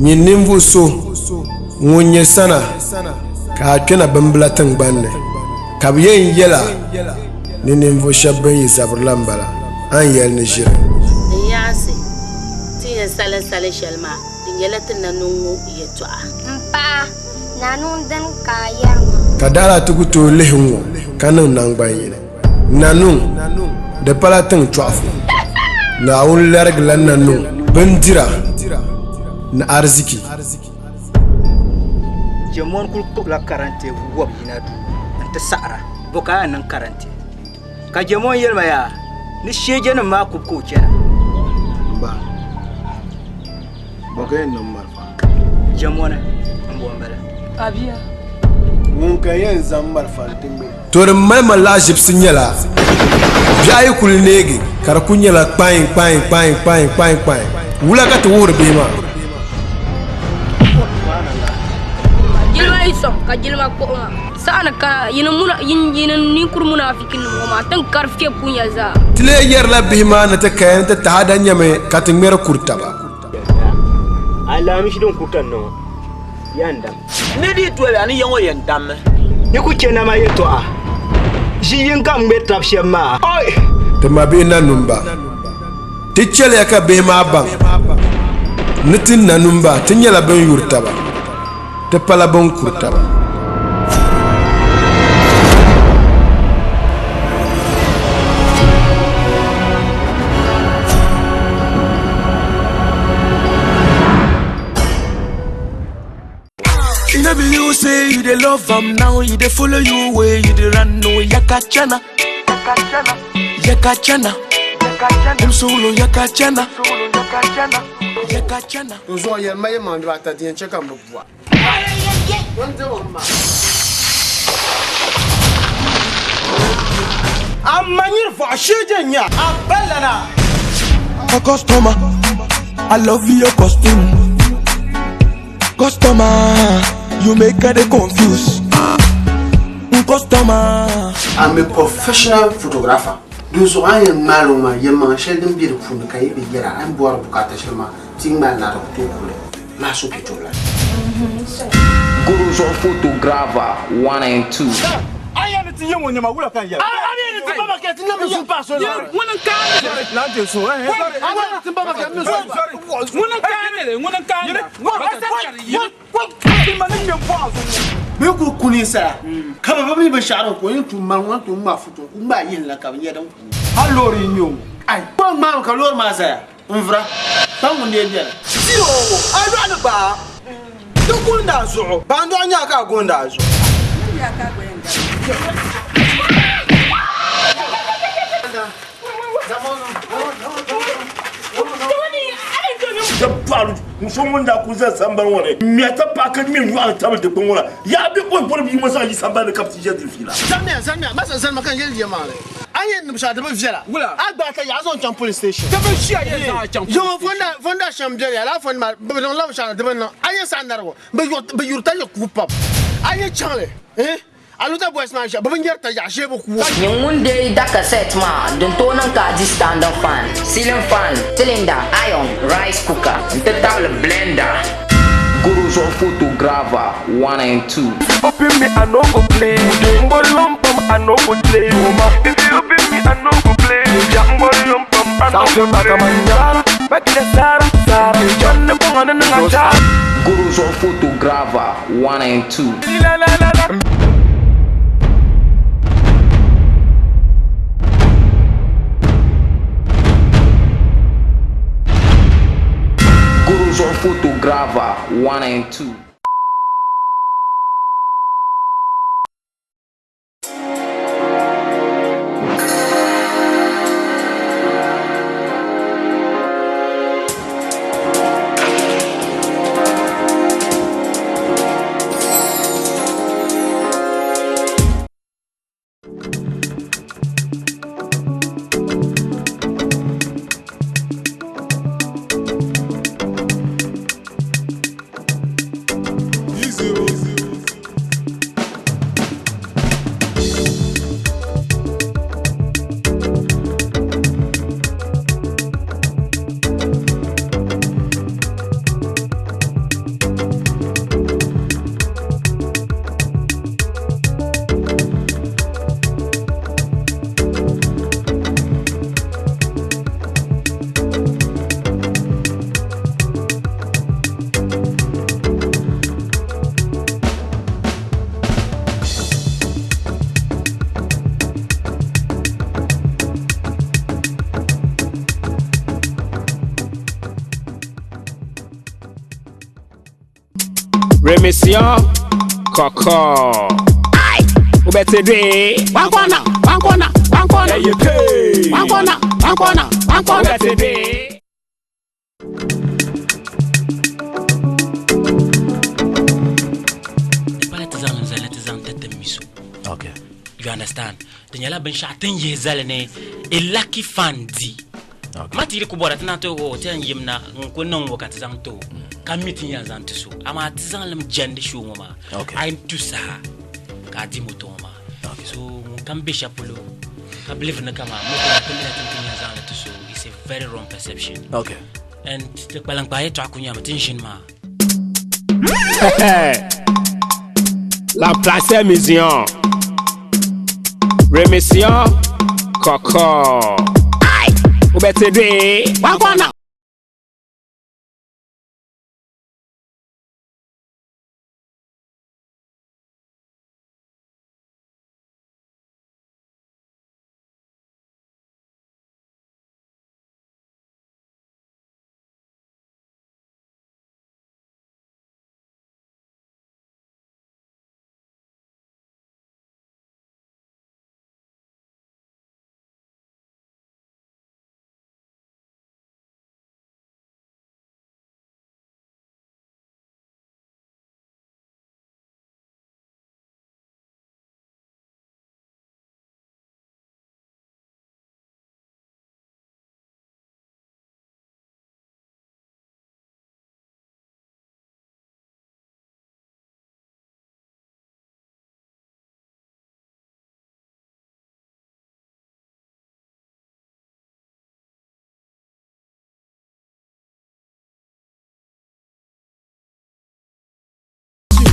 Nyin ninvuɣ so ŋun nyɛ sana ka a kpɛna bimbila tiŋgbani ni, ka bɛ yɛn yɛl a ni ninvuɣ shɛb bɛn yi zabirila m-bala, a ni yɛli ni ʒiri. N yaansi, ti yɛn salim salin shɛli maa, di nyɛla ti nanuŋ ŋɔ yɛtɔɣa. M paɣa, Nanuŋ dini ka a yɛri maa? Ka daa ti ku tooi lihi ŋ-ŋɔ ka niŋ naŋgban yini. Nanuŋ, di pala tiŋ chɔɣifu. Naawuni lɛrigila Nanuŋ bindira ni ariziki. Jɛmɔni kuli kpuɣila karante wɔb yina duu nti saɣira, bɔ ka a yɛn niŋ karante? Ka Jɛmɔni yɛli ma yaa ni sheejanima maa kubu ka o chana. M ba, bɔ ka yɛn niŋ malifa? Jɛmɔni m-bɔ m-bala. A bia. Ŋun ka yɛn zaŋ malifa nti ŋme. To din mali ma lahaʒibisi nyɛla, biɛɣu yi kuli neegi ka di kuli nyɛla kpain kpain kpain kpain kpain kpain. Wula ka ti wuhiri bihi maa? Jilima yi sɔŋ ka jilima kpuɣi ma. Saha ni kana, yinim ninkuri munaafikinim ŋɔ maa, ti ni kari fiɛbi kun ya zaa. Ti lee yɛrila bihi maa ni ti kaya ni ti taada nyɛmi ka ti ŋmɛri kuri taba. Alaamishi din kuli kanna ŋɔ, yaa n dam. Ni di toli a ni ya ŋɔ yɛn dammi. Ni ku chɛ nama yɛtɔɣa ʒi yiŋga ŋ-ŋmɛri tab shɛm maa. Oi! Ti mabihi Nanumba, ti chɛliya ka bihi maa baŋ ni ti Nanumba ti nyɛla bɛn yuri taba, ti pala bɛn kuri taba. E no be you say you dey love am now, you dey follow you way you dey run no yakachana, yakachana, msolo yakachana, yakachana. N zuɣu yɛli ma yɛlimaŋ dibaata di yɛn chɛ ka m bi bua. A ma nyiri vɔɣu shee je n-nya a balana. A customer, I love your costume. Customer, you make her dey confuse. Customer. I'm a professional photographer. Dinzuɣu a ni yɛn ŋmaali o maa, yɛlimaŋ shɛli din be di puuni ka yi bi yɛra, a ni bɔri bukaata shɛli maa, ti yi ŋmaali na di ku tooi kuli maa so kpe tibila. Goro zuɣu photographer 1 and 2. A yɛn ni ti yɛn ŋɔ nɛma wula ka n yɛli? A yɛn ni ti ba ma kɛ ti na mi sun paɣa so na. Ŋuni n-kaani li? A yɛn ni ti ba ma kɛ ti mi sun paɣa. Ŋuni n-kaani li? Ŋuni n-kaani li? Bɛ ku ku ninsala ka bɛ bi mi binshɛɣu din ku o ni tum mali ŋɔ n-ti ŋmaai foto n-ku ŋmaai yihili na ka bɛ nya din ku o. Hali loori n-nyɛ o. Ai! Kpɔŋ ŋmaami ka loori maa zaya n-vura ka ŋun dee beni. Zero! A lɔɣu ni gbaai di guunda a zuɣu. Baandɔɣu nya a ka a guunda a zuɣu. So ŋun daa kuli zali sambani ŋɔ ni n-ŋmɛ ti paɣa ka ŋmɛ nyɔɣu ni tabili dikpuni ŋɔ la, yaa bipuɣin pɔri bia ŋɔ zaŋ yi sambani ni ka bɛ ti ʒe di fiila. Zaniya, zaniya, Masa zani ma ka n yɛli yɛlimaŋli. A ni yɛn niŋ shɛli di bi viɛla. A gbaai ka yaɣa zaŋ chaŋ police station. Zuŋɔ fonda shɛm beni ya, lala fonda maa bɛ niŋ la binshɛɣu na di bi niŋ. A nya saɣinarigu, bɛ yuri tayiɣi kubu pam. A nya chaŋli, eh, Aluta boys maa ʒiya, bɛ bi nyari tayiɣa shee bɛ kuui. Nyin ŋun deei da kasɛt maa, din tooi niŋ ka a di standing fan, ceiling fan, cylinder, iron, rice cooker n-ti tabili blender. Goro zuɣu photographer 1 and 2. Open me, I no go play. Mbori yom pam, I no go play. If you open me, I no go play. Ja mbori yom pam, I no go play. Sara, Sara, Sara. John, Goro zuɣu photographer 1 and 2. Goro zuɣu photographer 1 and 2. Remission Kɔkɔ. Wobɛte dwe. One corner, one corner, one corner. Ɛyɛ pay. One corner, one corner, one corner. Wobɛte dwe. Di pala ti zaŋ li zali ti zaŋ ti ti mi so. Okay. You understand? Di nyɛla binshɛɣu ti ni yihi zali ni a lucky fan di. Okay. Ma ti yi ku bɔra ti naan ti o ti yɛn yimna n ku niŋ ŋɔ ka ti zaŋ ti o ka mi ti ni yɛn zaŋ ti so amaa ti zaŋ limi jɛndi show ŋɔ maa Okay. a yi tu saha ka a di moto ŋɔ maa. Okay. So ŋun kam be shɛli polo ka believe ni kama moto maa ti mina ti ni ti yɛn zaŋ li ti so is a very wrong perception. Okay. And ti kpaliŋkpaa yɛltɔɣa ku nyɛmi ti ni ʒini maa. La place est mission. Remission Kɔkɔ. Wobɛte dwe. One corner.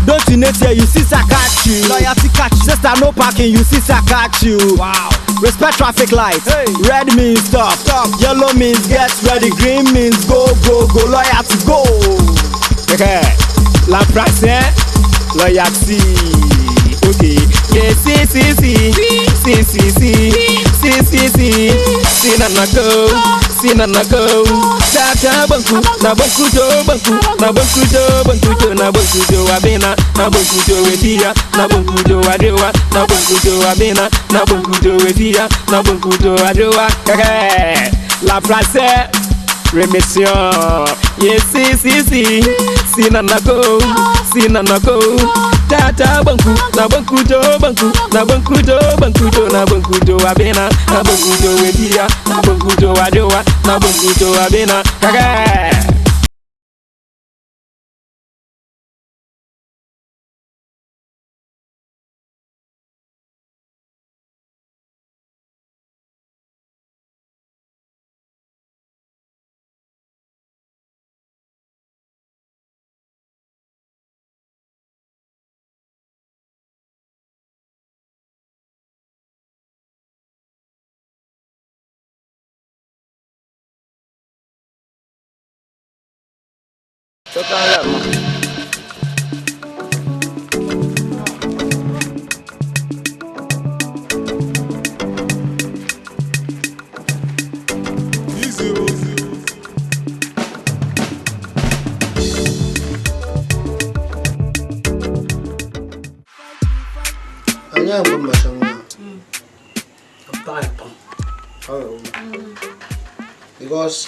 Don't you know say you see I catch you. Loyalty catch you. Sister no parking, you see I catch you. Wow. Respect traffic lights. Hey. Red means stop. Stop. Yellow means get ready. Green means go, go, go. Loyalty go. La place loyalty. Okay. Yeah, si si si si si si si si si si na na go si na na go. Ta ta banku na banku jo banku na banku jo banku jo na banku jo abena na banku jo wetia na banku jo adewa na banku jo abena na banku jo wetia na banku jo adewa. La place Remission. Yeah, si si si si na na go si na na go. Ta ta banku na banku jo banku na banku jo banku jo na banku jo abena na banku jo wetia na banku jo adewa na banku jo abena. Kaka. A nyɛla n gbubi maʒini maa n paɣaya pam because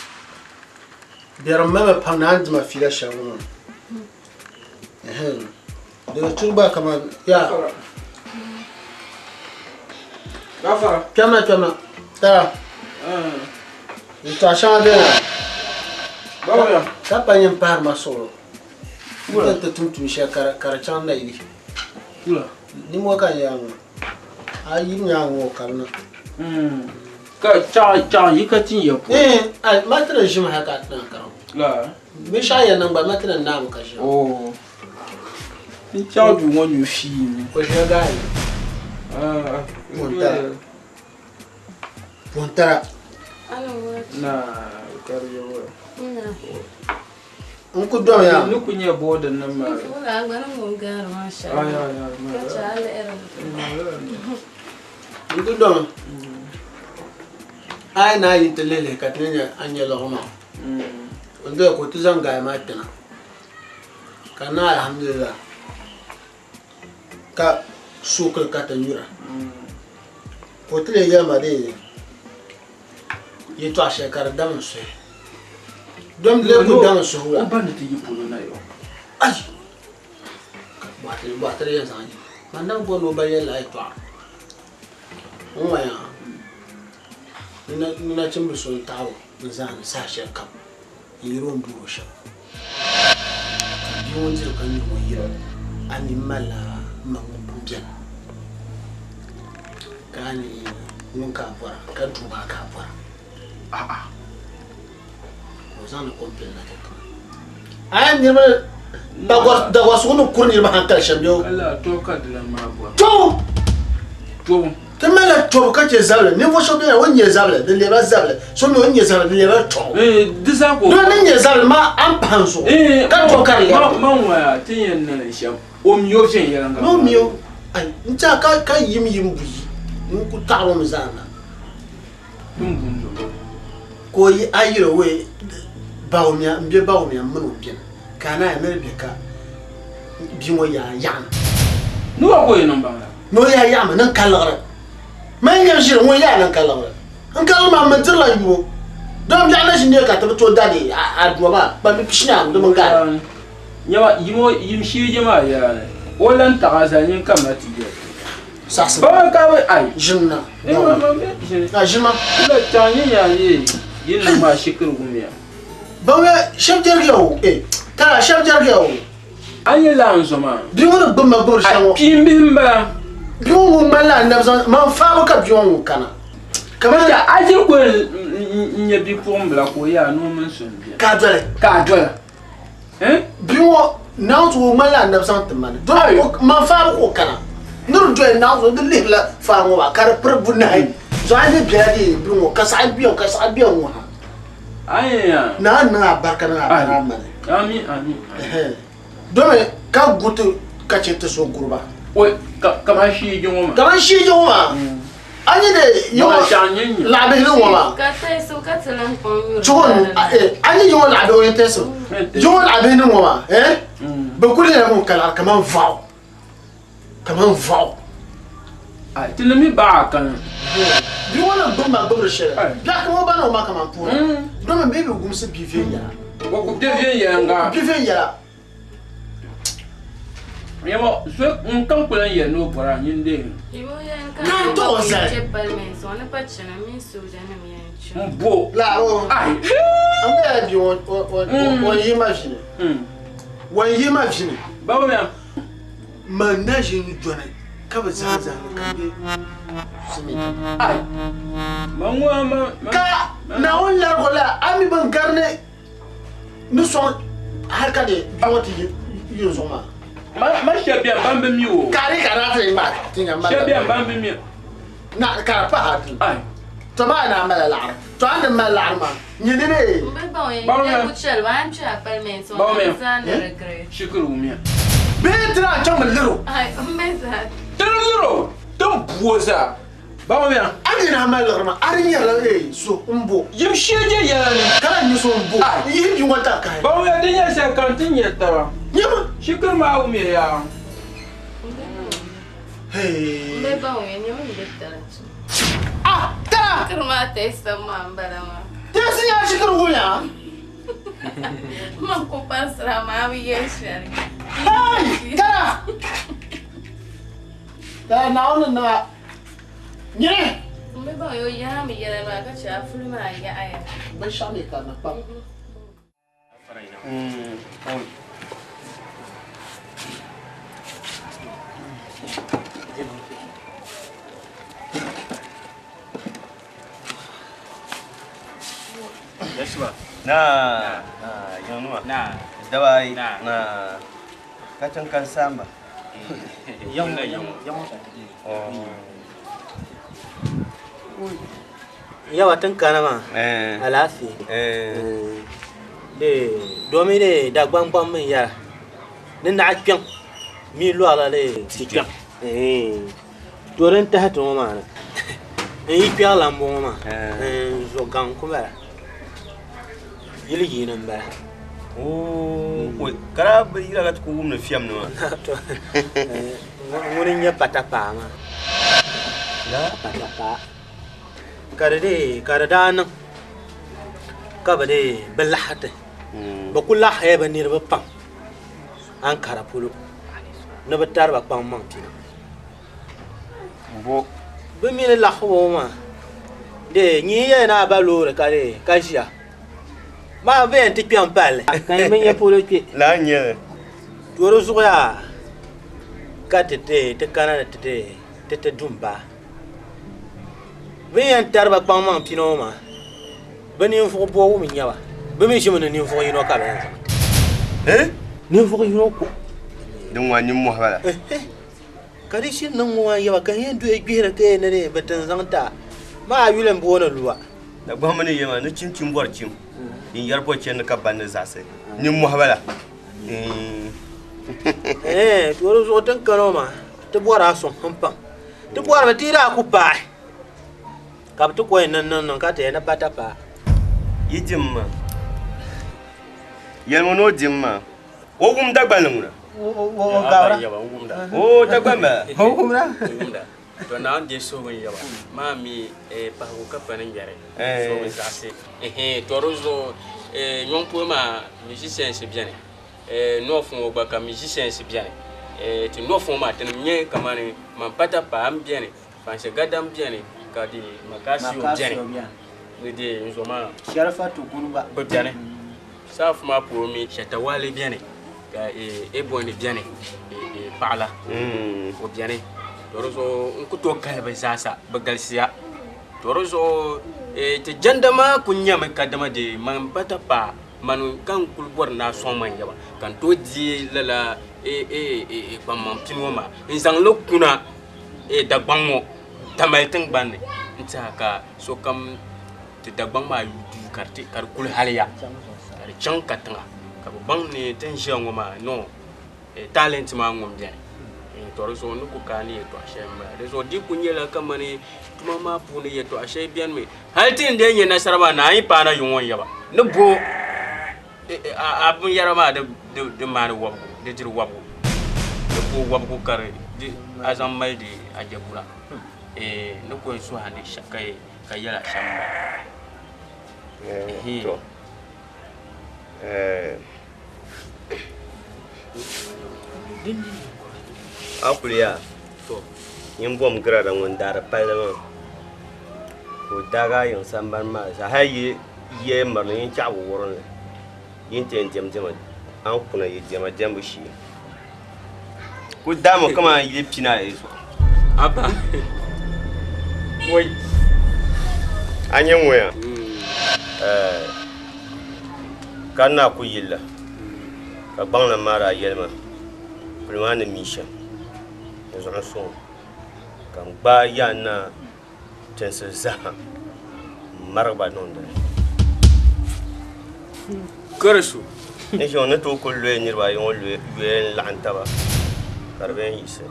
biɛrim mali mi pam ni a ni dima fiila shɛli ŋɔ maa daga churi gba kaman ya kpɛmna kpɛmna tara yɛltɔɣa shɛŋa bɛni ka pa nyɛ n pahari ma suɣulo n ti tum tuun shɛli ka di chaŋ nayili nimmoo ka n yaa ŋɔ a yi nyaangi ŋɔ o kabina. Ka chaɣ yi ka tin ya pu. Ai ma ti na ʒimi hali ka a ti naan kariŋ. La. Binshɛɣu yɛn niŋ gba ma ti na naami ka ʒiya. Oh. N chaɣ duu ŋɔ nyu fiini. O ʒiya gaali. Puntara. Puntara. Na kari ya wa. N ku dɔm ya. Ni ku nyɛ boodin nim maa. N ku dɔm. A yi naai yi ti lihi lihi ka ti ni a nyɛ lɔɣu maa. N doya ka o ti zaŋ gaya maa tina. Ka na alhamdulillah. Ka sookili ka ti nyura. Ka o ti lee yɛli ma dee yɛtɔɣa shɛli ka di dam n suhi. Dom lee ku dam n suhi wula. O ba ni ti yi polo na yɔ. Ai! Ka bɔɣatiri yɛn zaŋ yi. Man na bi bɔri ni o ba yɛli la yɛtɔɣa. N ŋɔya n nachimbi so n taɣi o n zaani saha shɛli kam n yɛri o ni boori o shɛm. Ka bia ŋun diri ka nyuri ŋɔ yɛli o, A mi malila m ma ŋun pun beni, ka a ni ŋun ka a bɔra, ka doo maa ka a bɔra. A'a, ka o zaŋdi kom pili na ti ti ma. A yɛn niriba dagɔrisigu ni kuri niriba hankali shɛm bee o? Tɔbu! Ti malila tɔbu ka chɛ zabili. Ninvuɣ shɛb beni o ni nya zabili, di lɛbila zabili. So mi o ni nya zabili, di lɛbila tɔbu. Doo ni nya zabili maa, a ni pahi n zuɣu ka tɔbu ka di lɛbi. Ni o mi o, ai, n-tɛha ka yimyim buyi n-ku taɣiri o mi zaa na. Ka o yi a yɛl o, Wee, Bawumia, m be Bawumia m mini o beni, ka a naan mi di be ka bia ŋɔ yaa yaɣi ma. Ni o ka o yi niŋ baŋ la. Ni o yaa yaɣi ma ni n ka liɣiri. Man nyam ʒiri ŋun yaa ni n ka liɣiri. N ka liɣiri maa m mi dirila yubu. Dama biɛɣu na ʒi neei ka ti bi tooi da di a dua maa kpambi pishi ni anu di mini gaari. Nyama, yim sheeje maa yaa ni o lan taɣi a zali nyin kamina ti yɛli. Saɣisi Ba ka bi ai. Ʒini na. Eh, ma ma me ʒini. A ʒini ma. Kula chaŋ nyɛ nya ye yi niŋ maa shikiri wumiya. Bawuya shɛb jɛrigiya o eh tara shɛb jɛrigiya o. A nyɛ laa n zo maa. Bia ŋɔ ni gbubi ma gbubiri shɛm ŋɔ. Kpiimbihi m bala. Bia ŋɔ ŋun ŋmanila anabi zaŋ man faabu ka bia ŋɔ ŋun kana. Kamani a jiri ko n nyɛ bipuɣimbila ka o yaa ni o mini so m-beni. Ka a doli. Ka a dola. Bia ŋɔ Naawuni o ŋmanila anabi zaŋ ti ma ni man faabu ka o kana ni di doli Naawuni di lihirila faa ŋɔ maa ka di piri bunahi zuɣu a ni bela di bini ŋɔ ka saɣi bɛ ka saɣi bɛ ŋɔ ha naa niŋ a barika niŋ a bara mani domi ka guti ka chɛ ti so guruba kaman shiiji ŋɔ maa kaman shiiji ŋɔ maa a nyɛ de yiŋɔ laɣibihi ŋɔ maa chuɣu a nyɛ yiŋɔ laɣibihi o yɛn tɛsi yiŋɔ laɣibihi ni ŋɔ maa eh bɛ kuli nyɛla ŋun ka laɣiri kaman vɔɣu kaman vɔɣu ti ni mi baɣa kani bia ŋɔ ni gbubi ma gbubiri shɛli biɛɣu kam o ba ni o ma kaman puuni domi bɛ bi gumsi bia viɛnyɛla bia viɛnyɛla Yɛmɔ so ŋun kam ku lan yɛli ni o bɔri a nyin deei Naan tɔɣ o zali. M bo. Laaro. Ai. N bɛ bi ŋɔ yi ma ʒini. Wan yi ma ʒini. Baba mia. Man na ʒini jɔni ka bi zaŋ zaŋ ka bɛ simi. Ai. Man ŋɔ ma. Ka Naawuni larigu la a mi bin gari ni ni sɔŋ hali ka di bia ŋɔ ti yi n zuɣu maa. Ma shɛba bɛni ban bi mi o. Ka di ka daa ti ŋmaa ti nya Shɛba bɛni ban bi mi. Na ka di pahi a dini. To maa naa mali laɣiri. To a ni mali laɣiri maa nyɛ di dee. Shikuru wumiya. Bee ti daa chaŋ mi liri o. Ti liri o, ti ni bo zaa. Bawumia. A ni daa mali liɣiri maa, a di nyɛrila ee so m-bo. Yim shee je yɛla ni. Ka lahi nyɛ so m-bo. N-yihi bia ŋɔ tari kahi. Bawumia di nyɛ shɛli kam ti nyɛ taba. Nyama. Shikuru maa wumiya yaa. Hey. Ah, tara. Shikuru maa tɛɛsi maa m-bala maa. Tɛɛsi yaa shikuru wumiya. Man ku parisira maa bi yɛli shɛli. Hey, tara. Tara Naawuni niŋ a. Nyini! M bi baŋ o yaami mi yɛla maa ka chɛ a puli maa yaɣiya. Binshɛɣu mi ka di kpam. Na, na, yanuma. Na, dawai. Na, ka chaŋ ka n saamba. Yawa tin kana maa alaafee domi de Dagbaŋ mi yɛra ni naɣa kpɛŋ mi lɔrila de ti kpɛŋ to din tahi ti ŋɔ maa ni n yi kpɛri la n bɔŋɔ maa zuɣu gaŋ ku bala yili yiini n bala Ka daa bi yila ka ti ku wumdi fiɛm ni maa. Ŋuni n-nyɛ pata paa maa. Pata paa. Ka di dee ka di daa niŋ ka bɛ dee bɛ laɣi ti. Bɛ ku laɣisiya bɛ niriba pam Ankara polo ni bɛ tari ba kpaŋ maŋ pina. Bo. Bɛ mi ni laɣisibu ŋɔ maa dee nyin yɛli ni a ba loori ka dee ka ʒiya maa bɛ yɛn ti kpɛm palli. Ka yi bi nya polo kpe. Lala n-nyɛ li. To di zuɣu yaa ka ti dee ti kana ni ti dee ti ti du m-baai. Bɛ ni yɛn tari ba kpaŋmaŋ pina ŋɔ maa, bɛ ninvuɣ bɔbigu mi n-nyɛ ba. Bɛ mi ʒimi ni ninvuɣ yino ka bɛ yɛn zaŋ ti. Ninvuɣ yino ko. Din ŋɔ nimmɔhi bala. Ka di shiri niŋ ŋɔ maa n-yɛba ka n yɛn duhi gbihiri ka yɛn ni di bɛ ti n-zaŋ ti a. Maa yuli m-booni Lua. Dagbamba ni yɛli maa, ni chim chim bɔri chim, din yɛri bɔ chani ka bandi zaɣisi. Nimmɔhi bala. Ɛɛn, to di zuɣu ti ni kana ŋɔ maa, ti bɔri a sɔŋsim pam. Ti bɔrimi ti yi daa ku paai, ka bɛ ti kɔhi niŋ niŋ niŋ ka ti yɛli ni pata paai. Yi dim ma. Yɛlimi ni o dim ma. O wum Dagbanli ŋuna? O gabira. O Dagban bala. O wumda. To Naawuni deei suhigu n-yaba maa mi pahigu ka pa ni ŋmɛri so bi zaɣisi to di zuɣu nyɔŋ polo maa musicians beni North ŋɔ gba ka musicians beni ti North ŋɔ maa tinim nyɛ kamani man pata paa m-beni Fansi Gadam beni ka di Makasio beni ni di n zo maa Sharifa Tukun gba bi beni South maa polo mi Shatawale beni ka Ebony beni paɣa la o beni to di zuɣu n ku tooi kahi bi zaasa bi galisiya to di zuɣu ti jɛnda maa ku nyɛmi kadama dee man pata paa mani ka n kuli bɔri ni a sɔŋ ma n-yaba ka n tooi deei lala kpaŋmaŋ pini ŋɔ maa n zaŋ li kuna Dagbaŋ ŋɔ Tamale tiŋgbani ni n-tiɛha ka sokam ti Dagbaŋ maa yu duu ka di kuli haliya ka di chaŋ katiŋa ka bɛ baŋ ni ti ni ʒiya ŋɔ maa no talent maa ŋun beni to di zuɣu n ni ku kaai ni yɛltɔɣa shɛli m-bala di zuɣu di ku nyɛla kamani tuma maa puuni yɛltɔɣa shɛli beni mi hali ti ni dee nya nasara maa naan yi paana yuŋ ŋɔ n-yaba ni bo a binyɛra maa di maani wɔbigu di diri wɔbigu di bo wɔbigu ka di a zaŋ mali di a jɛkura ni ku yɛn suhi a ni ka yɛla shɛm m-bala. To a kuli yaa nyin bom girada ŋun daari palli maa ka o daagi a yiŋ sambani maa zaa hali yi yiya mirili yin chaɣi bi wurim li yin ti yɛn diɛm diɛma a ni kuna yi diɛma diɛmbu shee ku daami kamani yili pinaayi zuɣu Abba wai a nyɛ ŋɔya ka n naa ku yilla ka gbaŋ lan maa daa yɛli ma puli maa ni mi shɛm n zuɣu n-sɔŋ ka n gbaai yaa naa tinsi zaa m-marigi ba niŋdi li. Karisu. Ni ʒiŋ ni tooi kuli loyi niriba ayi ŋɔ yoya n-laɣim taba ka di bɛn yiɣisi.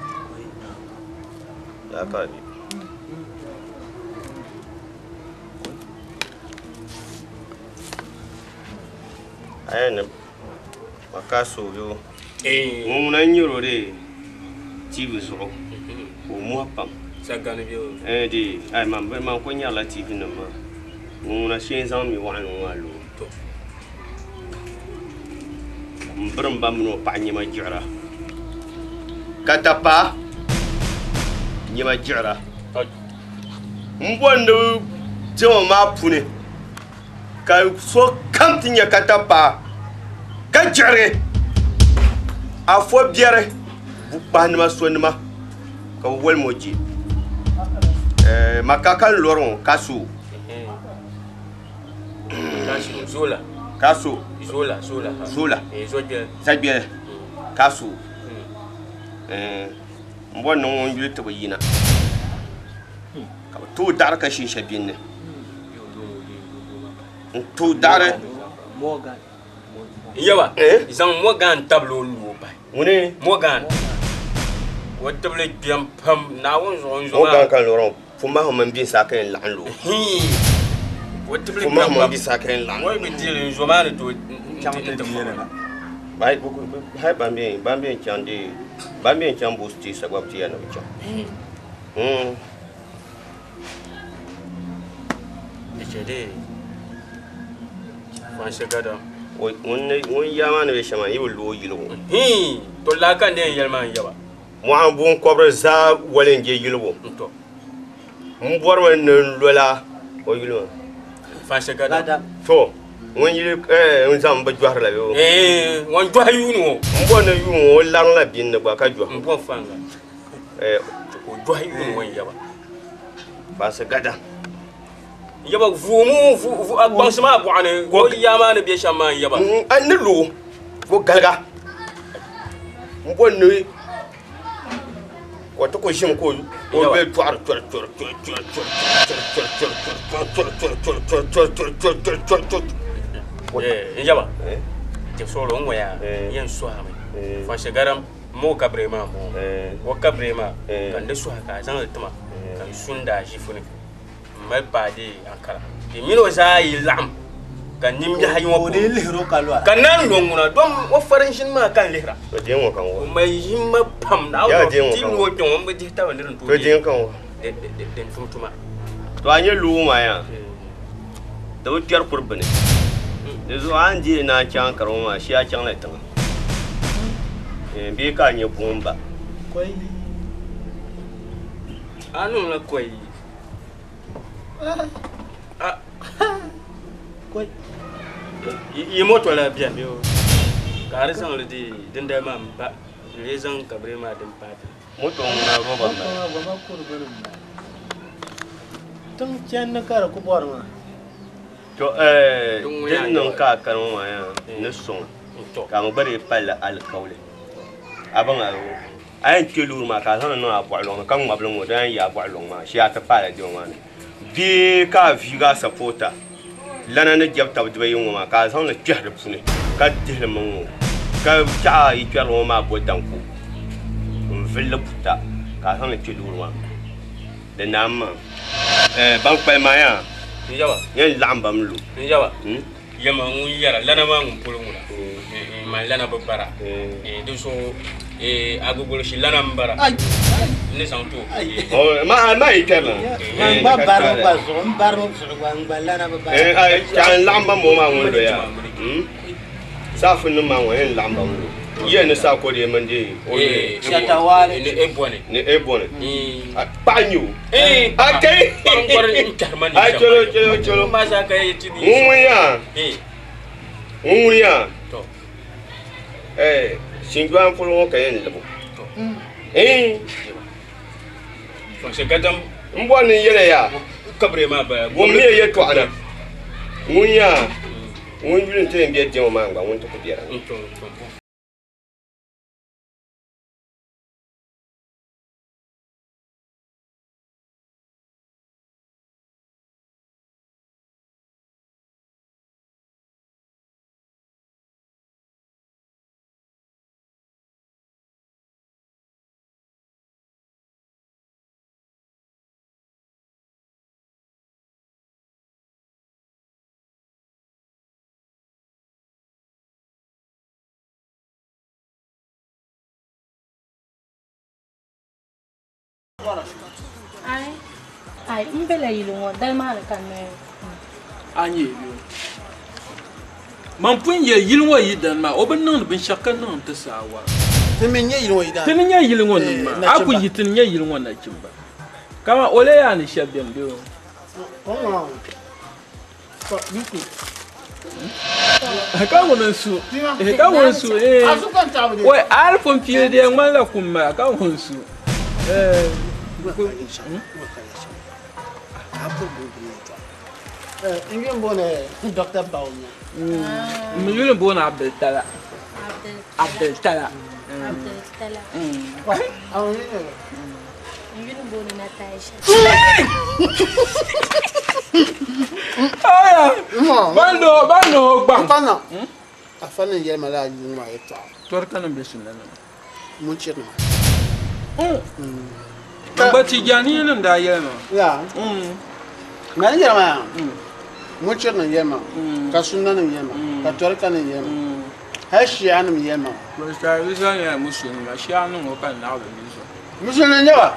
Lala ka di be. A yɛn ni Makaso yo ŋun ŋuna n-nyɛri o dee TV zuɣu ka o mohi pam. Sagani bɛ o. Eh dee ai man bɛ man ko nyarila TV nim maa ŋun ŋuna shee n zaŋ mi waɣinli ŋɔ maa lo. M birim ba mini o paɣa nyɛma jiɣira ka dapaa nyɛma jiɣira m bɔri ni diɛma maa puuni ka sokam ti nya ka dapaa ka jiɣiri afo biɛri bukpahinima sonima ka bɛ wolim o je maka ka n lɔri ŋɔ ka so Zola. Kaso. Zola, Zola. Zola. Zogbeli. Zagbeli. Kaso. N bɔri ni ŋun yuli ti bi yina ka bi tooi daɣari ka shinsha binni n tooi daɣari Morgan. Yawa, zaŋ Morgan tabili o lu o bahi. Ŋuni? Morgan. O tibili kpɛm pam Naawuni zuɣu n zuɣu maa. Morgan ka n lɔri ŋɔ Fumaho mini Binsaa ka yɛn laɣim lu o. O tibili Fumaho kpɛm mini pam. Binsaa ka yɛn laɣim O yi bi dili n zo maa ni tooi Chaŋ ti di yɛli la. Hai ban bɛ ban bɛ chaŋ di ban bɛ chaŋ bus tisa gba bi ti ya ni bi chaŋ. Di chɛ di fansi gada. Ŋun ya maa ni bɛ shɛm maa yi bi lu o yiligu. To laa ka n di yɛn yɛli maa n yaba. Mɔɣu binkɔbiri zaa wali n je yiligu. N bɔrimi ni n lola o yuli maa. Fansi gada. To ŋun yili n zaŋ bi jɔhiri la bee? Ŋun jɔhi yuuni ŋɔ. N bɔri ni yuuni ŋɔ o lariŋla binni gba ka jɔhi. N bɔri fanga. O jɔhi yuuni ŋɔ n yaba. Fansi gada. Yaba vuumu a kpaŋsi maa bɔɣu ni o ya maa ni bɛ shɛm maa n yaba. N ni lu o galiga n bɔri ni ka o ti ku ʒimi ka o bɛ chɔri chɔri chɔri chɔri chɔri chɔri chɔri chɔri chɔri chɔri chɔri chɔri chɔri chɔri chɔri chɔri. N yaba tibisɔɣili o ni ŋɔ yaa yɛn sɔhimi fansi garam mo kabiri maa n bɔŋɔ o kabiri maa ka n di sɔhi ka a zaŋli tima ka n sundi a ʒifuni n mali paadi ankara di mini o zaa yi laɣim ka nimbihi ayi ŋɔ puuni ka naan lo ŋuna dom o farin ʒini maa ka n lihira o mali ʒini pam ti lu o kpɛŋ o bi dihi taba ni din tooi din tum tuma. To a nyɛ loo maa yaa di bi kpɛri kuri bini di zuɣu a ni deei naan chaŋ ankara ŋɔ maa shee a chaŋla tiŋa bee ka a nyɛ buŋ ba. A niŋla kɔyi. Yi moto la biɛni ka a di zaŋli di dindali maa n ba n lee zaŋ kabiri maa din paati. Moto ŋuna roba n bala. Tiŋ chani ka di ku bɔri maa. To din niŋ ka a kani ŋɔ maa yaa ni sɔŋ ka mi gba dii palli alikauli a baŋ a A yɛn kpe loori maa ka a zaŋ li niŋ a bɔɣu lɔŋ ni ka ŋmabi li ŋ-ŋɔ di yɛn yi a bɔɣu lɔŋ maa shee a ti paala diɛma maa ni bee ka a viigi a sapota lana ni jɛbi tab dibayi ŋɔ maa ka a zaŋ li kpɛhi di puuni ka dihi li mi ŋ-ŋɔ ka chaɣ a yi kpɛrili ŋɔ maa bo danko n-vili li buta ka a zaŋ li kpe loori maa ni di naam maa. Ban kpalim maa yaa yɛn laɣim ba mi lu. Yɛma ŋun yɛra lana maa ŋun polo ŋuna man lana bi bara di zuɣu agogoloshi lana m bara n ni zaŋ ti o Ma yi kpɛri Man gba barimi gba zuɣu n barimi zuɣu gba n gba lana bi bara. Chaɣ n laɣim ba ŋɔ maa ŋun doya saafu nim maa ŋɔ yɛn laɣim ba ŋɔ yiya ni saa ko di mini di Shatawale. Ni ebony. Ni ebony. Paɣa n nyɛ o. A kai. Paɣa n bɔri n kpɛhiri ma ni A cholo cholo cholo. Ma zaa ka yi ti bi. Ŋun ŋun yaa. Ŋun ŋun yaa. To. Shinjuan polo ŋɔ ka yɛn libu. Fɔnse gadam. N bɔri ni n yɛli ya. Kabiri maa baya. Ŋun mi yɛltɔɣa na. Ŋun yaa. Ŋun yuli n ti yɛn be diɛma maa gba ŋun ti ku be dinni. Ai, ai, n bela yili ŋɔ dali maa ni ka n nɔya. A nyɛ yo. Man pun yɛ yili ŋɔ yi dani maa, o bi niŋdi binshɛɣu ka niŋ ti saawara. Ti mi nyɛ yili ŋɔ yi dani. Ti ni nyɛ yili ŋɔ nim maa, a ku yi ti ni nyɛ yili ŋɔ nachimba. Kaman o lee yaa ni shɛba beni bee o? Ka ŋuni n-su? Ka ŋuni n-su? Wai a pun piili di yɛn ŋmanila kum maa ka ŋuni n-su? N mi yuli booni Abdul Tala. Abdul Tala. Abdul Tala. N yuli booni Natasha. Aya! Ban no, ban no gbaŋ. Fana. Afa ni yɛli ma laa yuŋ maa yɛltɔɣa. Tɔri ka nim bɛ sunna nima. Munchiri nima. N gba Tijaniya nim daa yɛli ma. Ya. Mali yɛli ma yaa. Munchiri nim yɛli ma ka sunna nim yɛli ma ka tɔrika nim yɛli ma. Hali Shianim yɛli ma. Bɛ zaa nyɛla musulinima, Shia niŋ o ka naɣi bɛ mini so. Musulin n-nyɛ ba?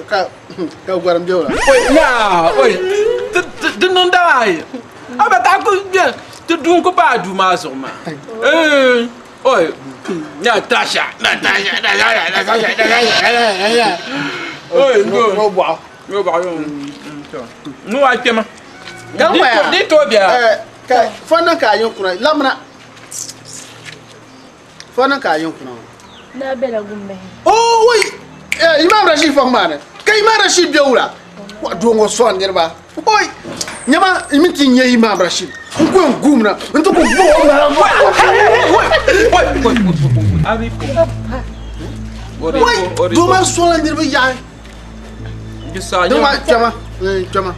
Ka ka gɔrim bɛ o la. Oi, yaa, oi, di niŋ daba ayi. A ba ka ku bɛ ti duu n-ku paai duu maa zuɣu maa. Ee, oi, Natasha, Natasha, Natasha, Natasha, Natasha. Oi, no bɔɣu. No bɔɣu, no wa kpɛma. Gaŋ Di tooi biɛla. Ka fɔndi ka a yin kuna lamina fɔndi ka a yin kuna ŋɔ. Naa bela gumbahi. Oh wai eh, Imam Rashid fɔŋ maa ni ka Imam Rashid be wula wa doo ŋɔ sɔŋ niriba oi nyama mi ti nyɛ Imam Rashid n ku yɛn guum na n ti ku gbubi o ŋmara wai doo maa sɔŋla niriba yaɣi doo maa kpɛma kpɛma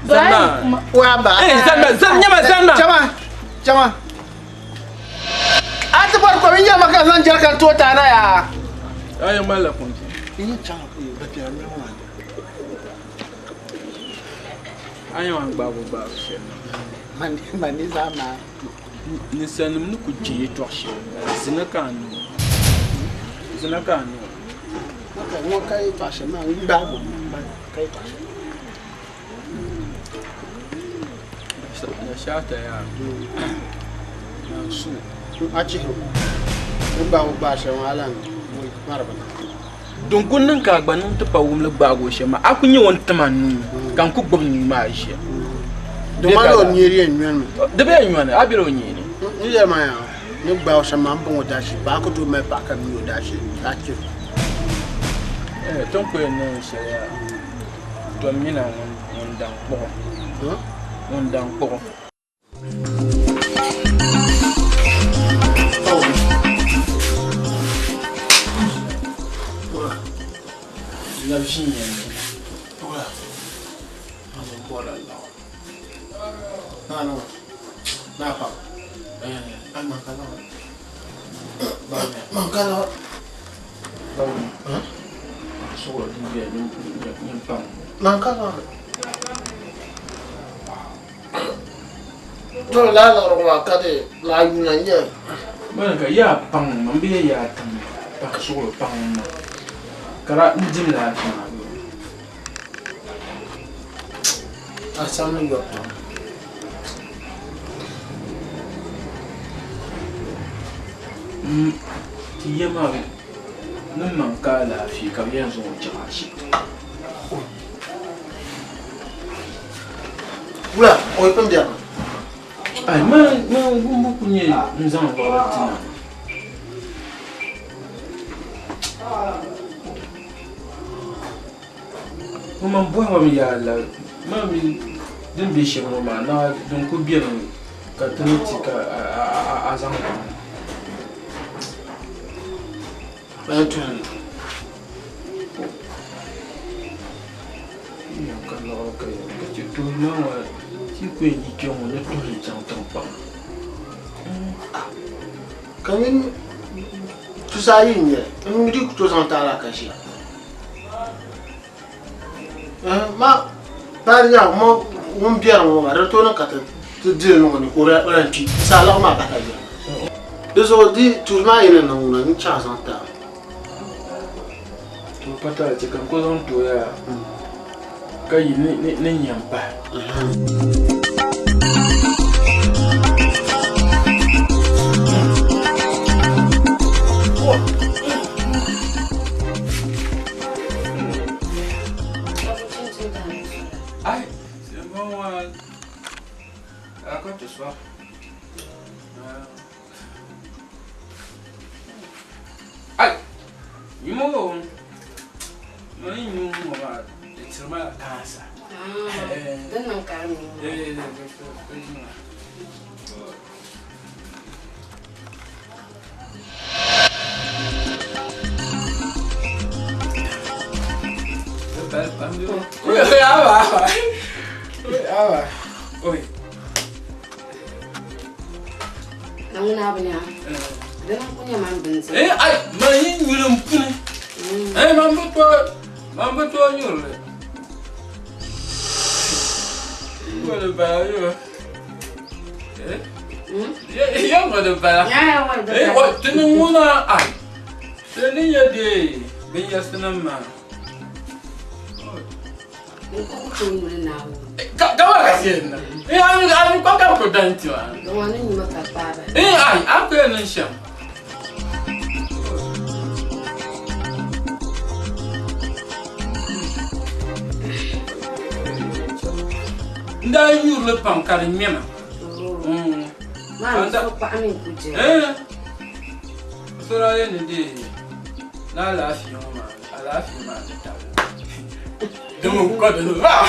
wa ba kpɛma kpɛma A ti bɔri kom n yɛli ma ka zaŋ jɛrikan tooi ti a na yaa. A yɛn malila kom ti. N yi chaŋ ba piɛla niriba maa ni. A yɛn wan gbaabu gbaabu shɛli Man ni zaa maa. Ninsalinima ni ku je yɛtɔɣ shɛli m-bala, zina ka a niŋ o. Zina ka a niŋ o. Ŋɔ ka yɛtɔɣ shɛli maa n gbaabu ka yɛtɔɣ shɛli. Din ku niŋ ka a gba niŋ ti pa wumli gbaagi o shɛm maa, a ku nyɛ o ni tim a nuu ka n ku gbubi nuu maa ʒiya. Di bee nyɔni, a bela o nyee ni. Ti ni ku yɛn niŋ shɛli yaa. Tom mina ŋun daŋ kpuɣi. Ŋun daŋ kpuɣi. La viɛnyɛliŋga. To lala liɣiri ŋɔ maa ka di laa yuuna n-nyɛ li. Bana ka yaa paŋ ma m bee yaa tiŋ ma paŋ suɣulo paŋ ma ka daa n dim laafee maa bee. A samli yɔbu tɔm. M ti ya maa ni maŋ ka alaafee ka bɛ yɛn zaŋ o chaŋ ashibiti. Wula o yi pun bɛrimi? Ai, man ŋun bi kuli nyɛ n zaŋ liɣiri ti na. Ŋun man bɔhi ma mi yaa la, man mi din be shɛm ŋɔ maa naa din kuli beni ka ti ni ti ka a zaŋ baŋ. Ka liɣiri ka ka chɛ tuhi maa ŋɔ ti ku yɛn yi kpe ŋɔ ni tuhili chaŋ tiŋkpaŋ. Ka nyin tusa ayi n-nyɛ li, m mi di ku tooi zaŋ taali a ka ʒiya. Ma paari nya mo ŋun biɛri ŋɔ maa di tooi niŋ ka ti ti dili niŋ o ni ka o lahi kpi n saha liɣiri maa bahi ka biɛri. Di zuɣu di tuuli maa yi ni niŋ ŋuna n chaŋ zaŋ ti a. To pa tali chɛ ka n ku zaŋ ti o yaa ka yi ni nya m pahi. Ai, Ai, nyumo mani nyumo maa di tiri ma la kansa. Din niŋ ka di mi. Na ŋuna bi nya. Dina n-ku nyɛ man bindirigu. Eh, ai, man yi nyuli m puni. Eh, man bi tooi, man bi tooi nyuri li. Wala bala yo. Eh? Ya ŋɔ di bala. Ti ni ŋuna ai. Ti ni nyɛ de binyɛrisinim maa. Kama ka shee na. Ami kpa ka bi ku dan ti maa. Ai, a ku yɛn niŋ shɛm. N daa nyurili pam ka di ŋmɛma. So daa yɛn ni deei ni alaafee ŋɔ maa alaafee maa ni tabili di mi kɔ di maa.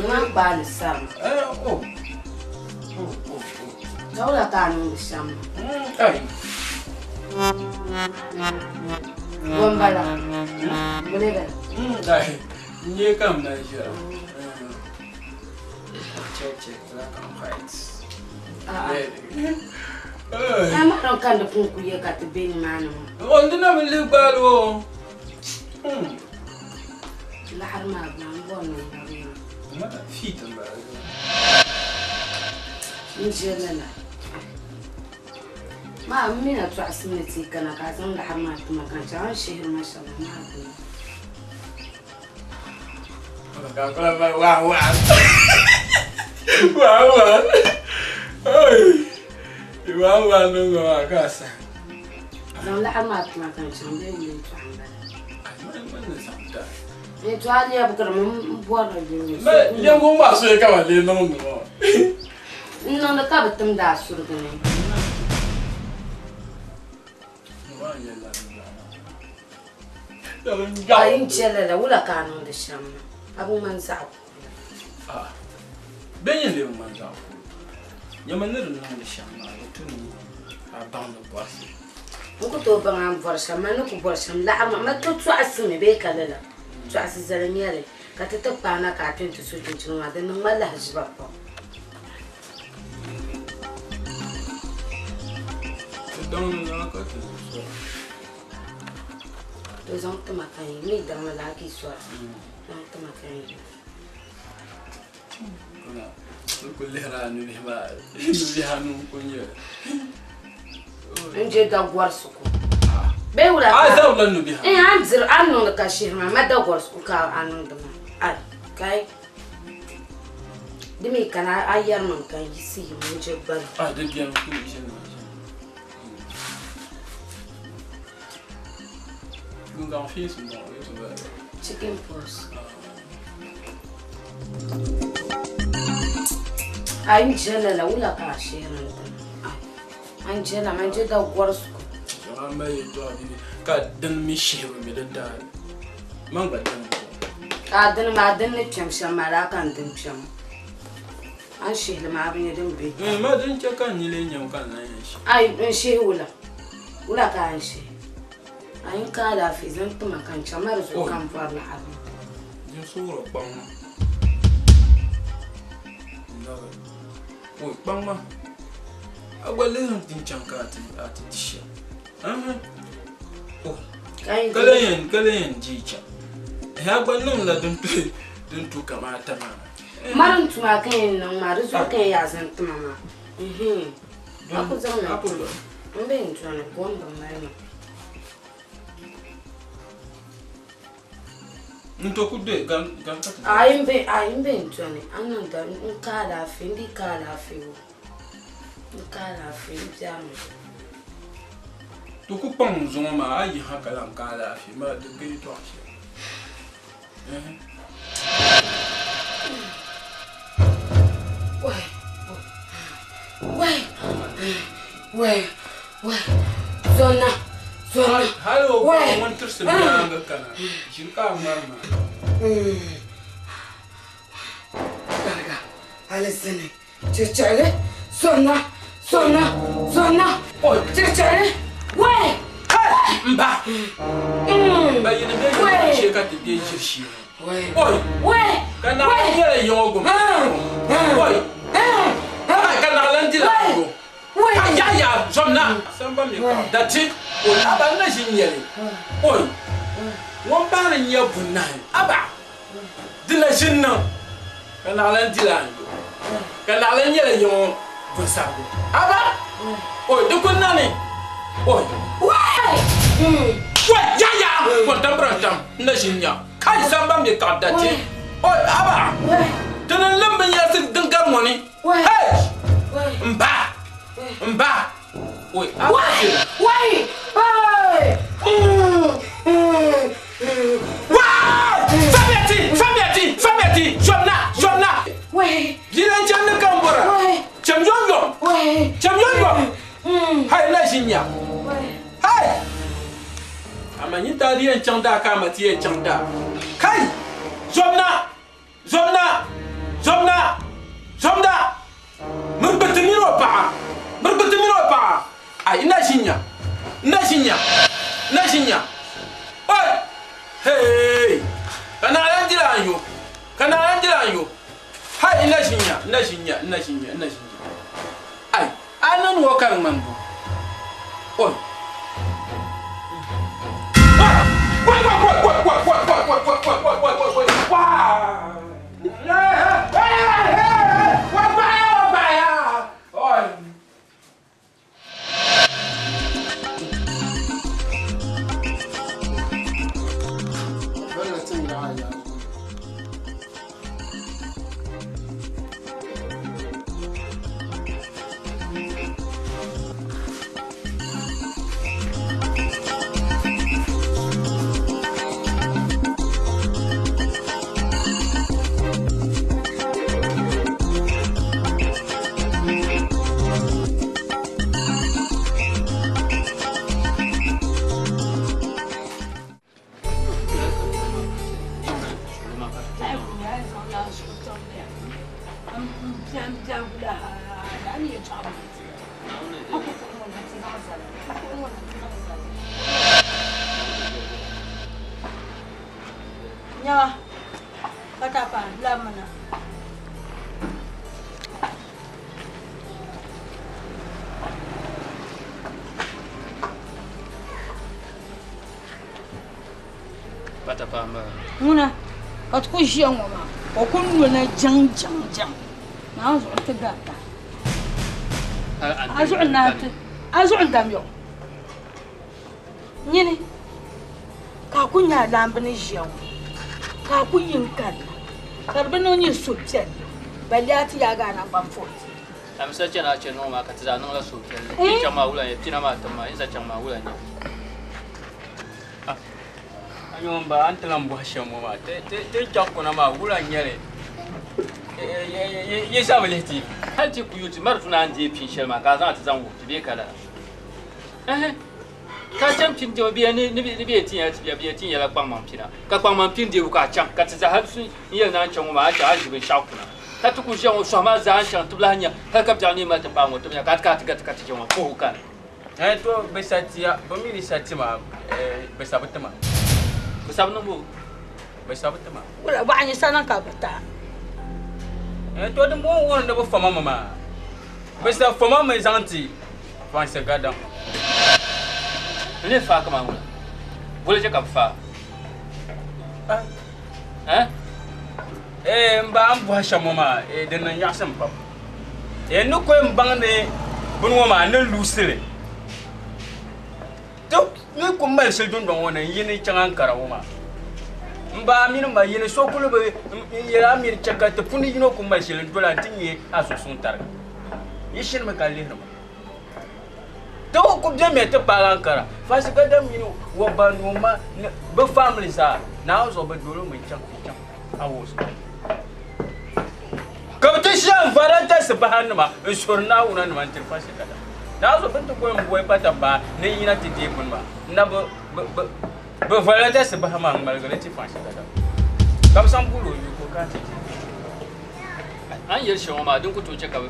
Maa gbaali sari. Ka wula ka a niŋdi shɛm maa? Bɔ m-bala? Bɛ bala? N-nyɛ ka m mali ʒiya. Check, check, black and white. Amaa din kandi pun ku ye ka ti be nimaani maa. O di na bi lihi gbaali o. Laɣiri maa gba m bɔri ni n labi maa. Feet m-bala. N je lala. Maa m mi na tɔɣisi ni ti kana ka a zaŋ laɣiri maa ti ma ka n chaŋ a ni shihiri ma shɛm maa gbuni. Waa waa. Waa waa. Waa waa niŋ maa ka a sahi. Zaŋ laɣiri maa ti ma ka n chaŋ bee wuli n-tɔɣi m-bala. N to a lɛbigirimi m bɔrila yuli. Lɛbigu maa soya ka ba lee niŋdi ŋɔ. N niŋdi ka bɛ timdi a surugu ni. A yi n-che lala, wula ka a niŋdi shɛm maa? A bi ŋmani zaɣ kurili. Bɛ ni lee bi ŋmani zaɣ kurili. Nyama ni di niŋdi shɛm maa, di tu ni a baŋ ni bɔrisi. N ku tooi baŋ a ni bɔri shɛm, mani ni ku bɔri shɛm laɣiri maa. Mali ti tɔɣisimi bee ka lala? Tɔɣisi zali n-nyɛ li, ka ti ti kpaai na ka a kpe nti so chinchini maa, di niŋ ma lahiʒiba pam. Ti daŋ ni laa ka ti sɔra. To zaŋ tima ka n yi mi daŋ ni laa ka yi sɔra. Zaŋ tima ka n yi. N ku lihiri a nubihi maa, nubihi anu n-ku nyɛ li. N je dagɔrisigu. Bee wula ka. A zabila nubihi anu. A ni diri, a ni niŋdi ka shihiri maa, ma dagɔrisigu ka a niŋdi maa. Ai, kai. Di mi kana a yɛri ma ka n yiɣisi yim n je gbali. A di beni ku ʒini ma ʒini. Gungaŋ fiinsi m-bɔŋɔ, yi ti bala. Chicken pox. A yi je lala wula ka a shihiri n dini? Ai, a ni je la, man je dagɔrisigu. A mali yɛltɔɣa bini ka dini mi shihibu mi di daai. Man gba dini m-bɔŋɔ. Ka a dini maa dini ni kpɛm shɛm maa laa ka n dini kpɛm. A ni shihili maa a bi nya din be. Ma din chɛ ka n nini lee nyam ka n lan yɛn shihi. Ai, n shihi wula? Wula ka a ni shihi? A yi ka alaafee zaŋ ti ma ka n chaŋ ma di zuɣu ka n bɔri laɣiri maa. Din suhuri kpaŋ ma. Oi, kpaŋ ma. A gba lihi n chaŋ ka a ti di shɛm. Ka lan yɛn dii chaŋ. A gba niŋla din tu kamaata maa. Mari n tuma ka yɛn niŋ maa, di zuɣu ka yɛn yaa zaŋ ti ma maa. A ku zaŋ mi n be n dɔni, kom bi mali ma. N to ku doyi gam ka ti. Ayi n be ayi n be n dɔni, a niŋ da n ka alaafee, n dii ka alaafee o. N ka alaafee n biɛrimi. To ku kpaŋ n zuŋɔ maa, a yi ha ka lan ka alaafee maa di ka yɛtɔɣa shɛli. Wai wai wai wai zɔna zɔna Hali o wai ŋun tirisi nyaaŋa kana, ʒiri ka a ŋmari maa. Gariga alizini chichɛli zɔna zɔna zɔna chichɛli wai M ba, ba yini bɛ yini shee ka ti bɛ ʒiri shee ŋɔ. Oi! Wai Ka naɣila nyɛla yiŋɔ gom. Oi! Ka naɣila n-dila go. Ka ya ya zom na. Samba mi ka dati o aba n na ʒi nyɛli. Oi! Ŋun bahiri n-nyɛ bunahi. Aba! Di na ʒi n-niŋ. Ka naɣila n dila n yo. Ka naɣila nyɛla yiŋɔ bunsarigu. Aba! Oi, di ku nani. Oi! Wai! Ya ya! Kɔntam birantam n na ʒi n nya. Kai samban bɛ kaɣi dati. Oi, aba! Ti ni lim binyɛrisi din gari ŋɔ ni. Hey! M ba! M ba! Oi, aba! Wai! Wai! Wai! Famiya ti! Famiya ti! Famiya ti! Zomna! Zomna! Bia lan chani ka m bɔra. Cham yomyom! Cham yomyom! Hai, n na ʒi n-nya. Hai! Amaa nyin daa di yɛn chaŋ daa ka a ma ti yɛn chaŋ daa. Kai! Zomna! Zomna! Zomna! Zomda! Mirigiti mini o paɣa! Mirigiti mini o paɣa! Ai, n na ʒi n-nya! N na ʒi n-nya! N na ʒi n-nya! Oi! Heei! Ka naa lan dila n yo! Ka naa lan dila n yo! Hai! N na ʒi n-nya! N na ʒi n-nya! N na ʒi n-nya! N na ʒi n-nya! Ai! A niŋ o ka di ŋmani bo? Oi! Oi! Oi! Oi! Oi! Oi! Oi! Oi! Oi! Oi! Oi! Oi! Oi! Oi! Oi! Oi! Nyawa, patapa, lamina. Patapa m-bala. Ŋuna ka ti ku ʒiya ŋɔ maa o ku nolina jaŋ jaŋ jaŋ Naawuni zuɣu nti garita. A zuɣu n-naan ti a zuɣu n-dam ya o. Nyini ka a ku nya a laamba ni ʒiya ŋɔ ka a ku yi n-kanna ka di bi niŋ nyɛ suhupiɛlli balle a ti yaagi a naŋgbani footi. A mi sa chani a chani ŋɔ maa ka ti zaa niŋla suhupiɛlli. Yi chaŋ maa wula n-nyɛ pina maa tim maa, yi sa chaŋ maa wula n-nyɛ. A nyɛ ŋun ba a ni ti lan bɔhi shɛm ŋɔ maa, ti ni chaŋ kuna maa wula n-nyɛ li? Yi zaa bi lihi ti. Hal ti ku yu ti mari tuna a ni deei pin shɛli maa ka a zaŋ ti zaŋ wuhi ti bee ka lala? Ɛhɛ, ka a chaŋ pini deebu bee ni bɛ yɛn ti ya ti bia bɛ yɛn ti ya la kpaŋmaŋ pina, ka kpaŋmaŋ pini deebu ka a chaŋ ka ti zaa hal n yɛli ni a ni chaŋ ŋɔ maa a chaŋ a ʒi binshɛɣu kuna ka ti ku ʒiya ŋɔ sɔhi maa zaa a ni chaŋ ti bi lahi nya hal ka biɛɣu ni mali ti paai ŋɔ ti bi nya ka a ti kana ti gariti ka ti ʒiya ŋɔ puhigu kani. Ɛɛn to bɛ sa ti ya, bɛ mi ni sa ti ma, bɛ sa bi ti ma. Bɛ sa bi niŋ bo? Bɛ sa bi ti ma. Wula bɔɣa nyɛ sa niŋ ka bɛ ti a? Ɛɛn to dimbɔŋɔ wuhiri ni bɛ fama mi maa. Bɛ sa fama mi zaŋ ti Fansi Gadam. N lee faai kaman wula? Wula chɛ ka bɛ faai? Ɛɛn? Ɛɛn m ba a ni bɔhi shɛm ŋɔ maa, di niŋ nyaɣisim pam. N ni kuli m-baŋ ni bini ŋɔ maa ni luusi li, ti ni ku mali shili dundɔŋ ŋɔ ni n-yi ni chaŋ Ankara ŋɔ maa. M ba mini m ma yini so kuli bi n yɛli a mini chɛ ka ti puuni yino ku mali shili n-doli a nti nya a zuɣusuŋ tariga. Yi shinimi ka lihiri ma. Ti ku bemi ti paagi Ankara. Fansigadam mini Wɔbba ni o ma ni bɛ family zaa, Naawuni zuɣu bɛ doli o mi n-chaŋ Awoso. Ka bɛ ti ʒiya n-vari n-tarisi bahanima n-suhiri Naawuni nima n-tiri fa shɛkada. Naawuni zuɣu bɛ ni ti boli m-boli pata baa ni n yina ti deei buni maa, n na bi varila tarisi baha maa ŋ-ŋmaligi li ti fa shɛkada. Ka bɛ zaŋ bol o yuli ka o kana ti deei buni maa. A ni yɛli shɛm ŋɔ maa, din ku tooi chɛ ka bɛ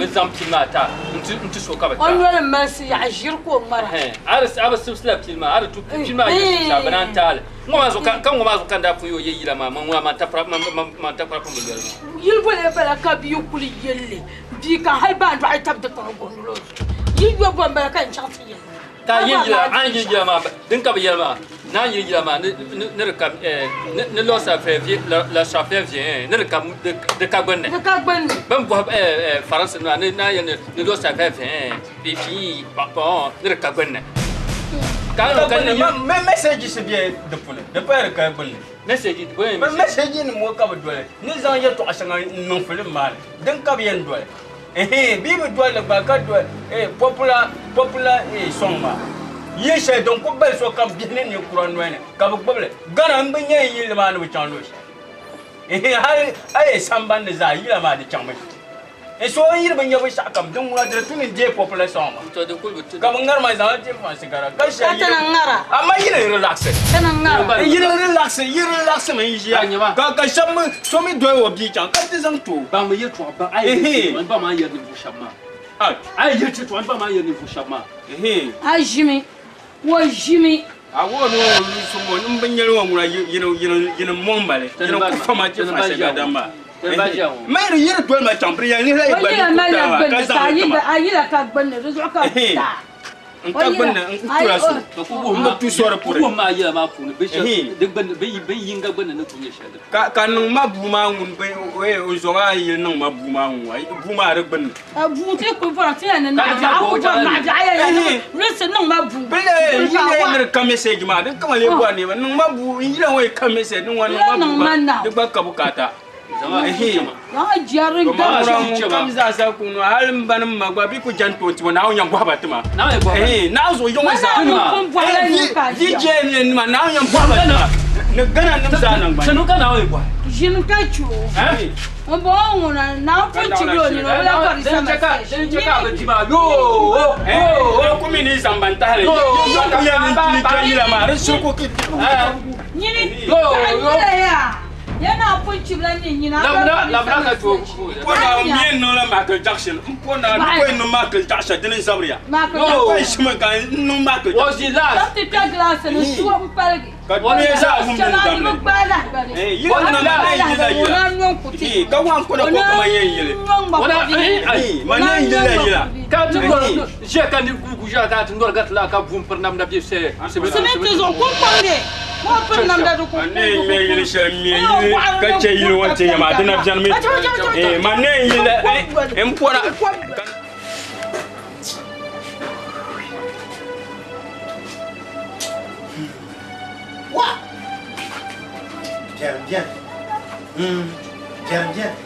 zaŋ pili maa ti a nti so ka bɛ ti a. O noli m-malisi yaɣi ʒiri ka o ŋmara. A bi sibisila pili maa, a di tu pili maa yi sibisi a, bɛ naan taai li. Ŋɔ maa zuɣu ka ŋɔ maa zuɣu ka n daa pun yi o ye yila maa, man ŋuna man takpara pun bi loli maa. Yili boli bala ka bia kuli yelli bia ka hali baan dɔɣi tabi dikpuni gɔndili o zuɣu. Yi yo bo m-bala ka n chaŋ ti yɛli. Ka a ye yila, a ni ye yila maa, din ka bɛ yɛli maa. Naan yi yila maa ni ni di ka ni lo safɛ la safɛ viɛn ni di ka di ka gbunni. Di ka gbunni. Bin bɔhi faransi maa ni naan yɛli ni lo safɛ viɛn pipi pɔn ni di ka gbunni. Ka ka ni me message si bɛ di puuni di pa di ka gbunni. Message bɔ message. Message nim ŋɔ ka bi doli ni zaŋ yɛltɔɣa shɛŋa n niŋ filim maa ni din ka bi yɛn doli. Ehe bi bi doli gba ka doli popular popular song maa. Yili shɛli din ku bali sokam bihi ni ninkura noli ni ka bi gbubili Ghana n bi nyɛ yilli maa ni bi chaŋ luɣi shɛli. Ehe hali a yɛn sambani ni zaa yila maa di chaŋmi. So n yiri bi nyɛ binshɛɣu kam din ŋuna di tu ni deei popular song maa. Ka bi ŋari ma zaŋ ti fansi gara ka shɛli yili amma yili relax. Yili relax yili relax mi n ʒiya ka ka shɛba mi so mi doli o bia chaŋ ka ti zaŋ ti o. Baŋmi yɛltɔɣa ba a yi ba maa yɛri ninvuɣu shɛba maa. A yi yɛli ti tɔɣa ba maa yɛri ninvuɣu shɛba maa. A ʒimi o ʒimi. A wo ni ŋɔ lu so ŋɔ n bi nyɛli ŋɔ ŋuna yini mɔŋ mali yini ku fama ti fansi gadam maa. Ma yiri yiri doli ma chaŋ biri yɛn lihila yi gba ni ku taa ka zaŋ li tima. A yila ka gbunni di zuɣu ka taa. N ka gbunni n ku tula so n bi tu so di puri. Wuhim ma yila maa puuni bin di bin yinga gbunni ni ku nyɛ shɛli. Ka niŋ ma bua maa ŋun o zo maa yili niŋ ma bua maa ŋun bua maa di gbunni. Bua ti ku bɔra ti yɛn ni naɣibiɛɣu a ku bɔri naɣibiɛɣu yɛn yɛn lunsi niŋ ma bua. Bile n yila ni di ka message maa din kama lee bɔri nɛma niŋ ma bua n yila ŋɔ yi ka message ni ŋɔ niŋ ma bua gba di gba ka bukaata. Kam zaa sa kunu hali n ba ni ma gba bi ku jani tooi timo Naawuni yɛn bɔhi ba tima. Naawuni zuɣu yiŋɔ zaa VJ nima Naawuni yɛn bɔhi ba tima ni Ghana nim zaa naŋgbani. Sanu ka Naawuni bɔhi. Ʒini ka chu o n bɔŋɔ ŋuna Naawuni pun chibiri o nini o bi lahi bɔri sama Din chɛ ka a bi di maa yoo yoo ku mi ni zaŋ ban tahili yoo ku yɛn ni kpɛ yila maa di shiri ku ki Nyini paɣa nyila yaa ya Naawuni pun chibila nini nyini a bi lahi bɔri Labina ka sama chu N po na n mi niŋla Michael Jackson n po na di ko niŋ Michael Jackson dini n zabiriya Michael n Jackson. ko ʒimi ka n niŋ Michael Was the Jackson last. Ka ti kpɛ gilaasi ni suwa m paligi. Ka dunia zaa wum din damli. Yili na ma ne yila yila. Ka wan kona ko kama yɛn yili. Ma ne yila yila. Ka ti nɔri ʒiya ka niri guugu ʒiya ka ti nɔri gariti la ka vuum piri namda bɛ sɛ. Simiti zuɣu kunkɔŋ de ka o piri namda di Ma ne ŋmɛ yili shɛli ŋmɛ yili ka chɛ yili ŋɔ ti yɛma dina biɛni mi. Ma ne yila n pɔra. Wa! Biɛrim biɛni. Biɛrim biɛni.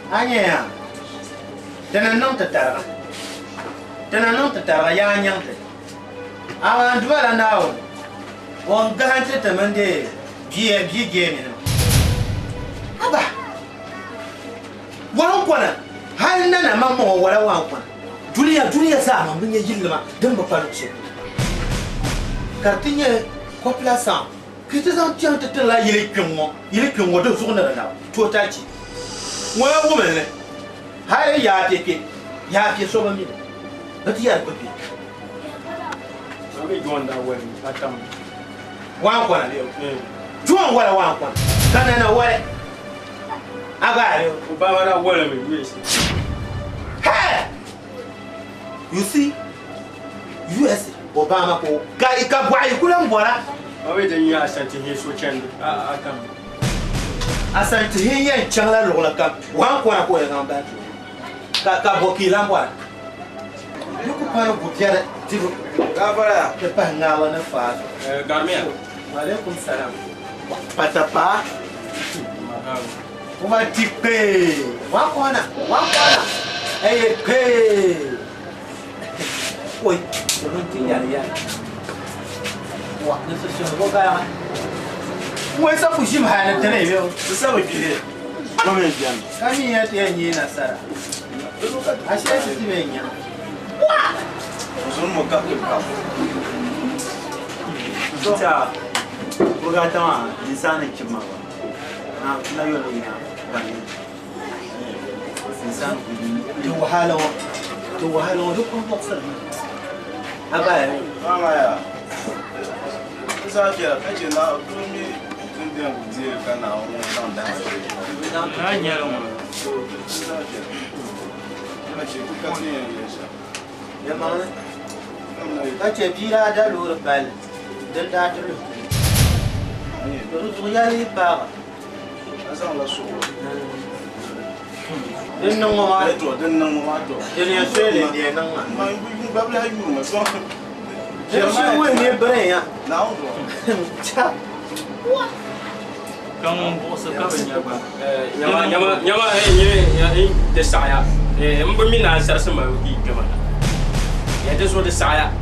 A nya yaa, dina niŋ ti tariga. Dina niŋ ti tariga yaa nyaŋ ti. Amaa n Duuma la Naawuni, o ni gahinti ti mini di bia bia geeminima. Haba! Wankɔna, hali nana maŋmaŋ o wala wankɔna. Dunia, dunia zaa man bi nya yilli maa din bi kpa luɣ shɛli polo. Ka di ti nyɛ popular sound ka ti zaŋ chaŋ ti tinila yili kpiŋ ŋɔ, yili kpiŋ ŋɔ di zuɣu ni di naba total chi. Ŋɔ ya wumli ni hali yaa kpe kpe, yaa kpe so bi mi li, bɛ ti yɛri bi kpe. Wankɔna, John wala wankɔna ka nana wali. A gba yaa Obama daa wala mi USA. Hey! You see, USA, Obama ko ka ka bɔɣi ku lan bɔra. A bɛ ti nya Asante he so chandi a a kam. Asante he yɛn chaŋla luɣili kam wankɔna ka o yɛn zaŋ bahi ti o ka ka bɔ ka i lan bɔra. Di ku pani gu biɛri dibu ti pahi ŋaaba ni faa zuɣu. Garimiya. Wa alaikum salam. Patapaa. Kuma ti kpee. One corner, one corner. Ɛyɛ kpee. Oi, domin ti yɛri yɛri. Wa, ni su suhigu gaya. Ŋun sa ku ʒim hali ni dini yo. Ti sa bi gbihi. Gomɛ biɛni. Ka mi ya ti yɛn nyee nasara. Ashe ti ti bɛ nya. Wa! Zon mo ka ka. Ta bugata maa insani chima ba. Na na yɔli nya bani. Insani Ti wahala ŋɔ, ti wahala ŋɔ di kɔŋ bɔɣisiri mi. A gba ya. Mama ya. N sa viɛla ka chɛ na doo mi din bɛn ku deeri ka Naawuni zaŋ dama shɛli. Na nyɛli ŋɔ. So n sa viɛla ka chɛ ka ti yɛn yɛli shɛm. Yɛlimaŋli ka chɛ bia daa da loori palli. Din daa ti luhi. Di zuɣu yɛli yi paaga. A zaŋla suɣulo. Din niŋ ŋɔ maa. To din niŋ ŋɔ maa to. Din yɛn soya din yɛn niŋ maa. Ma gba bi lahi yuuri ma sɔŋ. Din shee wuhi ni birain ya. Naawuni zuɣu. Ka ŋun buɣisi ka bi nya gba. Nyama nyama nyama nye di saɣaya n bi mi ni a sarisi ma yi kpɛma na ya di zuɣu di saɣaya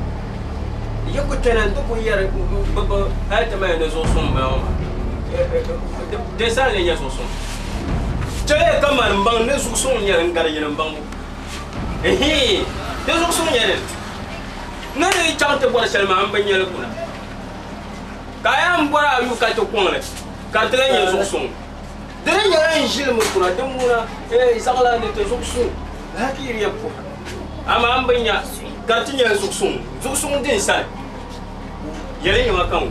yi ku kpɛna n ti ku yɛri bi bi hali ti mali ni zuɣu suŋ m-bala ŋɔ maa di sani lee nyɛ zuɣu suŋ chɛliya ka mani m-baŋ ni zuɣu suŋ n-nyɛli n-gari yini m-baŋ di zuɣu suŋ nyɛli ni di chaŋ ti bɔri shɛli maa m bi nyɛli kuna ka a yaa m-bɔri a yu ka ti kɔŋ li ka di ti lahi nyɛ zuɣu suŋ di di nyɛla n ʒilimi kuna din ŋuna zaɣila ni ti zuɣu suŋ hali ka yi di yɛn puhi amaa m bi nya ka di ti nyɛla zuɣu suŋ zuɣu suŋ din sani yɛli nyɛma ka ŋɔ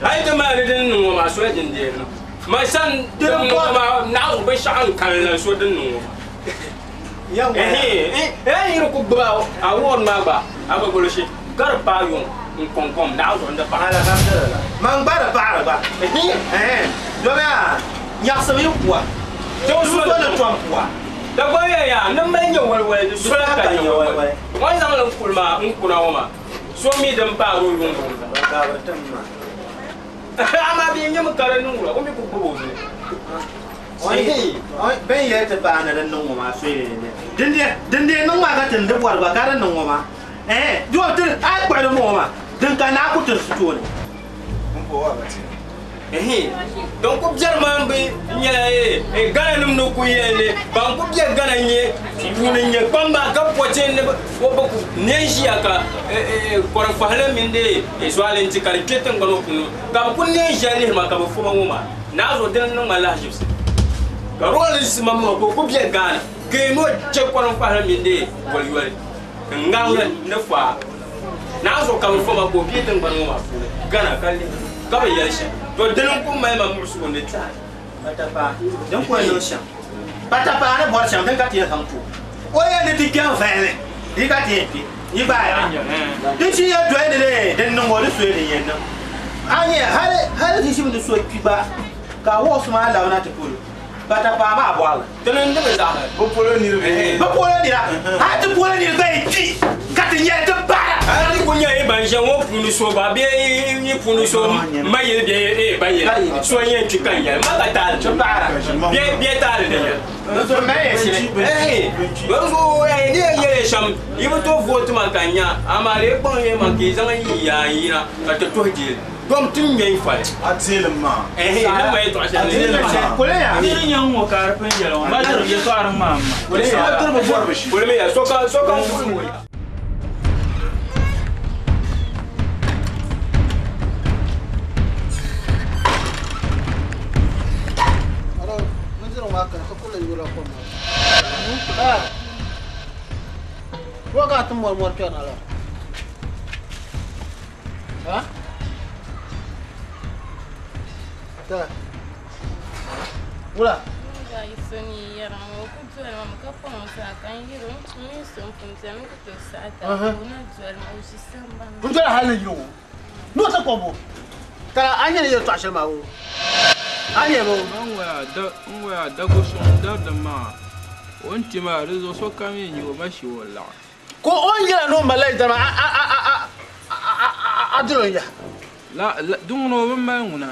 hali ti mali ni din niŋ ŋɔ maa soya din deei niŋ ma sani din niŋ ŋɔ maa naɣ binshɛɣu n kani la so din niŋ ŋɔ maa yi di ku gbubi a wɔri maa gba a bi guli shi ka di paai yuŋ n kɔŋkɔm naɣ zuɣu n di paɣa. Alhamdulillah. Man gba di paɣiri gba. Domi a nyaɣisim yi kuwa. So ni tom kuwa. Dagbaŋ yɛn yaa ni mali nyɛ waliwali di sola ka nyɛ waliwali. O ni zaŋ li n kuli maa n kuna ŋɔ maa so mi din paari o yuŋ buɣim amaa bɛ nyɛmi ka di niŋ wula o mi ku gbubi o zuli. Bɛn yɛli ti paai ni di niŋ ŋɔ maa soya din dee niŋ maa ka ti ni di bɔri gba ka di niŋ ŋɔ maa a yi kpuɣili ŋɔ maa din ka naa ku tiri tooni. Din ku biɛri maa bi nyɛla Ghana nim ni ku yɛli ni ban ku bɛ Ghana nyɛ ŋuni n nyɛ kpamba ka pɔti ni o bi ku nɛ ʒiya ka kɔri kpahili mini di zualinti ka di kpɛ tingbani ŋɔ puuni ka bi ku nɛ ʒiya lihiri ma ka bi foma ŋɔ maa naa zuɣu dini niŋ ma lahaʒibisi ka Rawlings maŋmaŋ ka o ku bɛ Ghana ka yi ni o chɛ kɔri kpahili mini di yoli yoli n ŋaŋli ni faa naa zuɣu ka bi foma ka o bɛ tingbani ŋɔ maa puuni Ghana ka lihi ka bi yɛli shɛm to dini n ku mali ma muɣusigu ni tiɛha. Patapaa din ku niŋ shɛm patapaa ni bɔri shɛm din ka ti yɛn zaŋ ti o o yɛn ni ti kpɛm vahili di ka ti yɛn kpɛ yi gbaaya din chi yɛn doli ni di din niŋ o di soya din yɛn niŋ a nyɛ hali hali ti shim ni so kpi gba ka a wuɣusi maa labina ti polo patapaa maa bɔrili. Dini n di bi zaɣisi. Bi polo niriba. Bi polo nira hali ti polo niri gba yi kpi ka ti nyɛli ti baara. Hali ti ku nyɛ yi ban ʒiya ŋɔ puuni so gba bee yi puuni so ma yili bee ba yili so n yɛn kpi ka n yɛli ma ka taali bee taali di nyɛli. Bɛ zuɣu ni yɛn yɛli shɛm yi bi tooi vooti ma ka n nya amaa di kpaŋ yɛ ma ka yi zaŋ yi yaa n yina ka ti tuhi deeli dom ti ŋmɛ n fali. A deeli maa. Ni ma yɛltɔɣa shɛli ni Niri nyɛ ŋɔ ka di pun yɛli ŋɔ ma diri yɛltɔɣa din maa ma. Kulimiya sokam sokam kuli. Waka ti mɔri mɔri kpɛri na la. Ha? Ta. Wula. N dɔla hali ni yili ŋɔ. N'o ti kɔbu. Tara a nyɛ ni yɛltɔɣa shɛli maa o. A nyɛ bi. N waya dago suŋ dari di maŋa o ni ti maa di zuɣu sokam yɛn nyɛ o ma shi o laɣa. Ko o ni yɛla ni o malila yidana maa a dolo n yaha. La di ŋuna o bi mali ŋuna.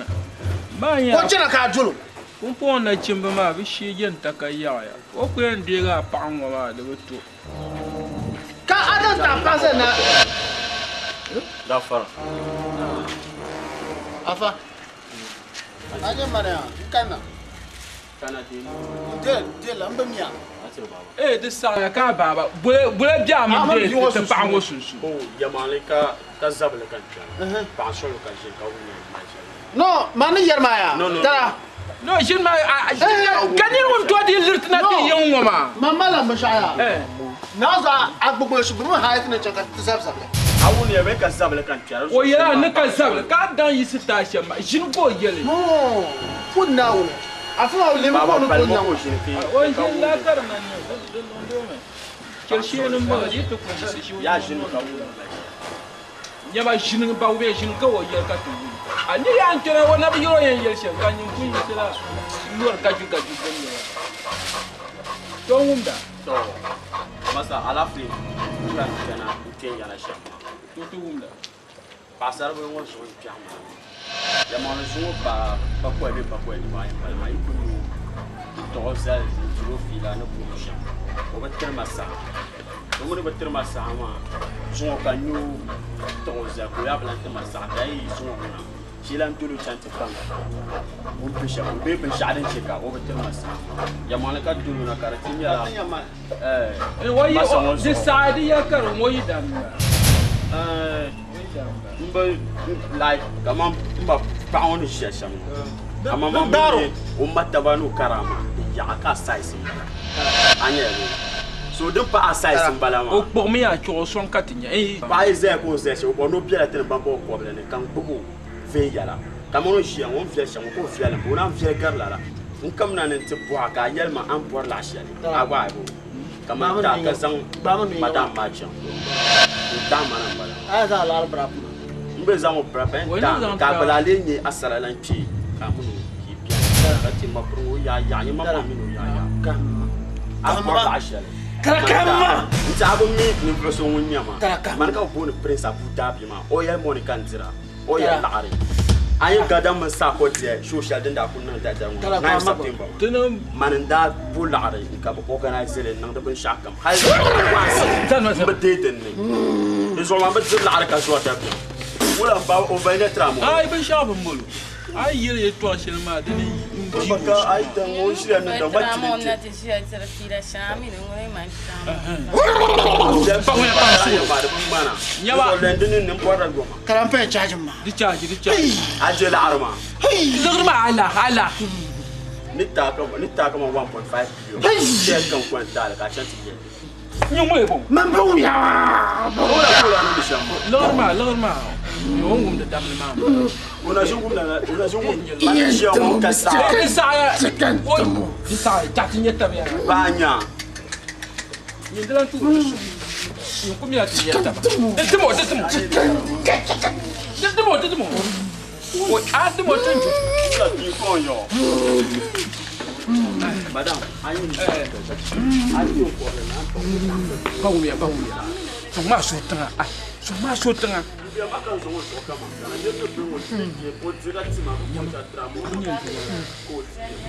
O chana ka a dolo. Pumpɔŋ nachimba maa bi shee jɛn taka yaɣaya o ku yɛn deegi a paɣa ŋɔ maa di bi to. Ka a daŋ taɣi paɣa zali na. Gafara. Afa. A nyɛ mani ya n kanna. N de la n bi miya. Di saɣaya ka a baaba bula biɛɣu mini ti paɣa ŋɔ sunsuuni. Yɛmaŋli ka zabili ka n kpɛna paɣa soli ka ʒini ka wum yɛn mali shɛli. No, ma ni yɛri maa ya. Tara. No, ʒini maa ka niri ŋun tooi di liriti na ti yiŋ ŋɔ maa. Ma mali binshaɣu ya. Naa zuɣu a gbugbulo shi gbubimi hali ti ni chaŋ ka ti zabi zabili. A wum ya bɛ ka zabili ka n kpɛra. O yɛla ni ka zabili ka a daŋ yiɣisi taai shɛm maa ʒini ka o yɛli. No, pun Naawuni. A fuma o lemi ka o ni ko nyaŋ o. O ʒini laa ka di na nyɛ di niŋdi o mi. Chɛri shee ni m-bɔŋɔ di yi ti ku yiɣisi ʒi o Ya ʒini ka wum. Nyɛma ʒini ba wumiya ʒini ka o yɛli ka ti wum. A ni yaa n-kpɛra o na bi yɛl o yɛn yɛli shɛm ka nyin kul yiɣisila n-lɔri gajugaju gbunni la. To n wumda. To, masa alaafee ka n chana n-kpe yana shɛm maa. To ti wumda. Paɣisaribila ŋɔ zuɣu n-kpɛhi maa. Yɛlimaŋli zuŋɔ paai bakɔi bee bakɔi dibaayi m-pali maa, yi kul ni o n-tɔg o zali n-diri o fiila ni bɔri shɛm, o bi tiri ma saha. O mi ni bi tiri ma saha maa, zuŋɔ ka n nya o tɔg o zali ka o yaa bi lan ti ma saha ka yi yi zuŋɔ ŋuna shee lan dol o chani ti baŋ o ni be shɛm polo bee binshɛɣu din chɛ ka o bi tiri ma saha. Yɛlimaŋli ka dol o na ka di ti nyɛla masa ŋɔ Di zuɣu. saha di yɛli ka di ŋɔ yi dam la. M bi like kaman m ba paɣa ŋɔ ni ʒiya shɛm ŋɔ. Amaa man mi ni o ma taba ni o karaama di yaɣa ka a size m bala. A nyɛla bee? So din pahi a size m bala maa. O kpuɣimi a chuɣu sɔŋ ka ti nya. Paɣa yi zaya ka o zaya shɛm o bɔri ni o bela ti ni ban ba o kɔbili ni ka n gbubi o viɛnyɛla. Kaman o ʒiya ŋɔ o ni viɛli shɛm ŋɔ ka o viɛli m ba o naan viɛli gari lala. N kamina ni n ti bɔhi a ka a yɛli ma a ni bɔri laɣ shɛli a gba a bo. Kaman taa ka zaŋ madam maa chaŋ n tahi ma na m-bala. M bi zaŋ o bira pa n tahi ka a gba laa lee nyɛ asara lan kpee ka a mini o yi beni ka ti ma piri o yaa yaɣa nyɛ maŋmaŋ mini o yaa yaɣa a bɔri laɣ shɛli n ti a bi mi ninvuɣ so ŋun nyɛ ma mani ka bɛ booni Prince Abu Dhabi maa o yɛli mɔni ka n dira. O yɛli laɣiri a yi gadam mini saako diɛ show shɛli din daa kuli niŋ dadari ŋɔ 9 September maa mani n daa bo laɣiri ka bɛ organize li n niŋdi binshɛɣu kam hali n bi deei din ni di zuɣu maa n bi diri laɣiri ka zɔri dabiɛm wula m ba o vali na tira moo Ayi binshɛɣu bi molo a yi yɛli yɛltɔɣa shɛli maa dini n di Baka a yi daŋ o ʒiya ni daŋ ba Karampa charge ma. Di charge, di charge. A je laɣiri maa. Liɣiri maa ala, ala. Ni taa ka ni taa kaman 1.5 billion. Shɛli kan kɔn taali ka a chaŋ ti yɛli. Nyɛ ŋɔ bɔ. Man bi wuya. O la ka o la niŋdi shɛm maa. Liɣiri maa, liɣiri maa. O ni wumdi damli maa. O na ʒi wumda na, o na ʒi wumdi. Man ʒiya ŋɔ ka saɣi. Di saɣi. Di saɣi, chaɣ ti nyɛ tabiya. Baa nyaa. Nyin di lan tuui ti su. Nyin ku mila ti nyɛ taba. Di tim o, di tim o. Di tim o, di tim o. O, a tim o ti nju. Madam, Ba wumiya, ba wumiya. Sɔŋ maa so tiŋa, ai, sɔŋ maa so tiŋa.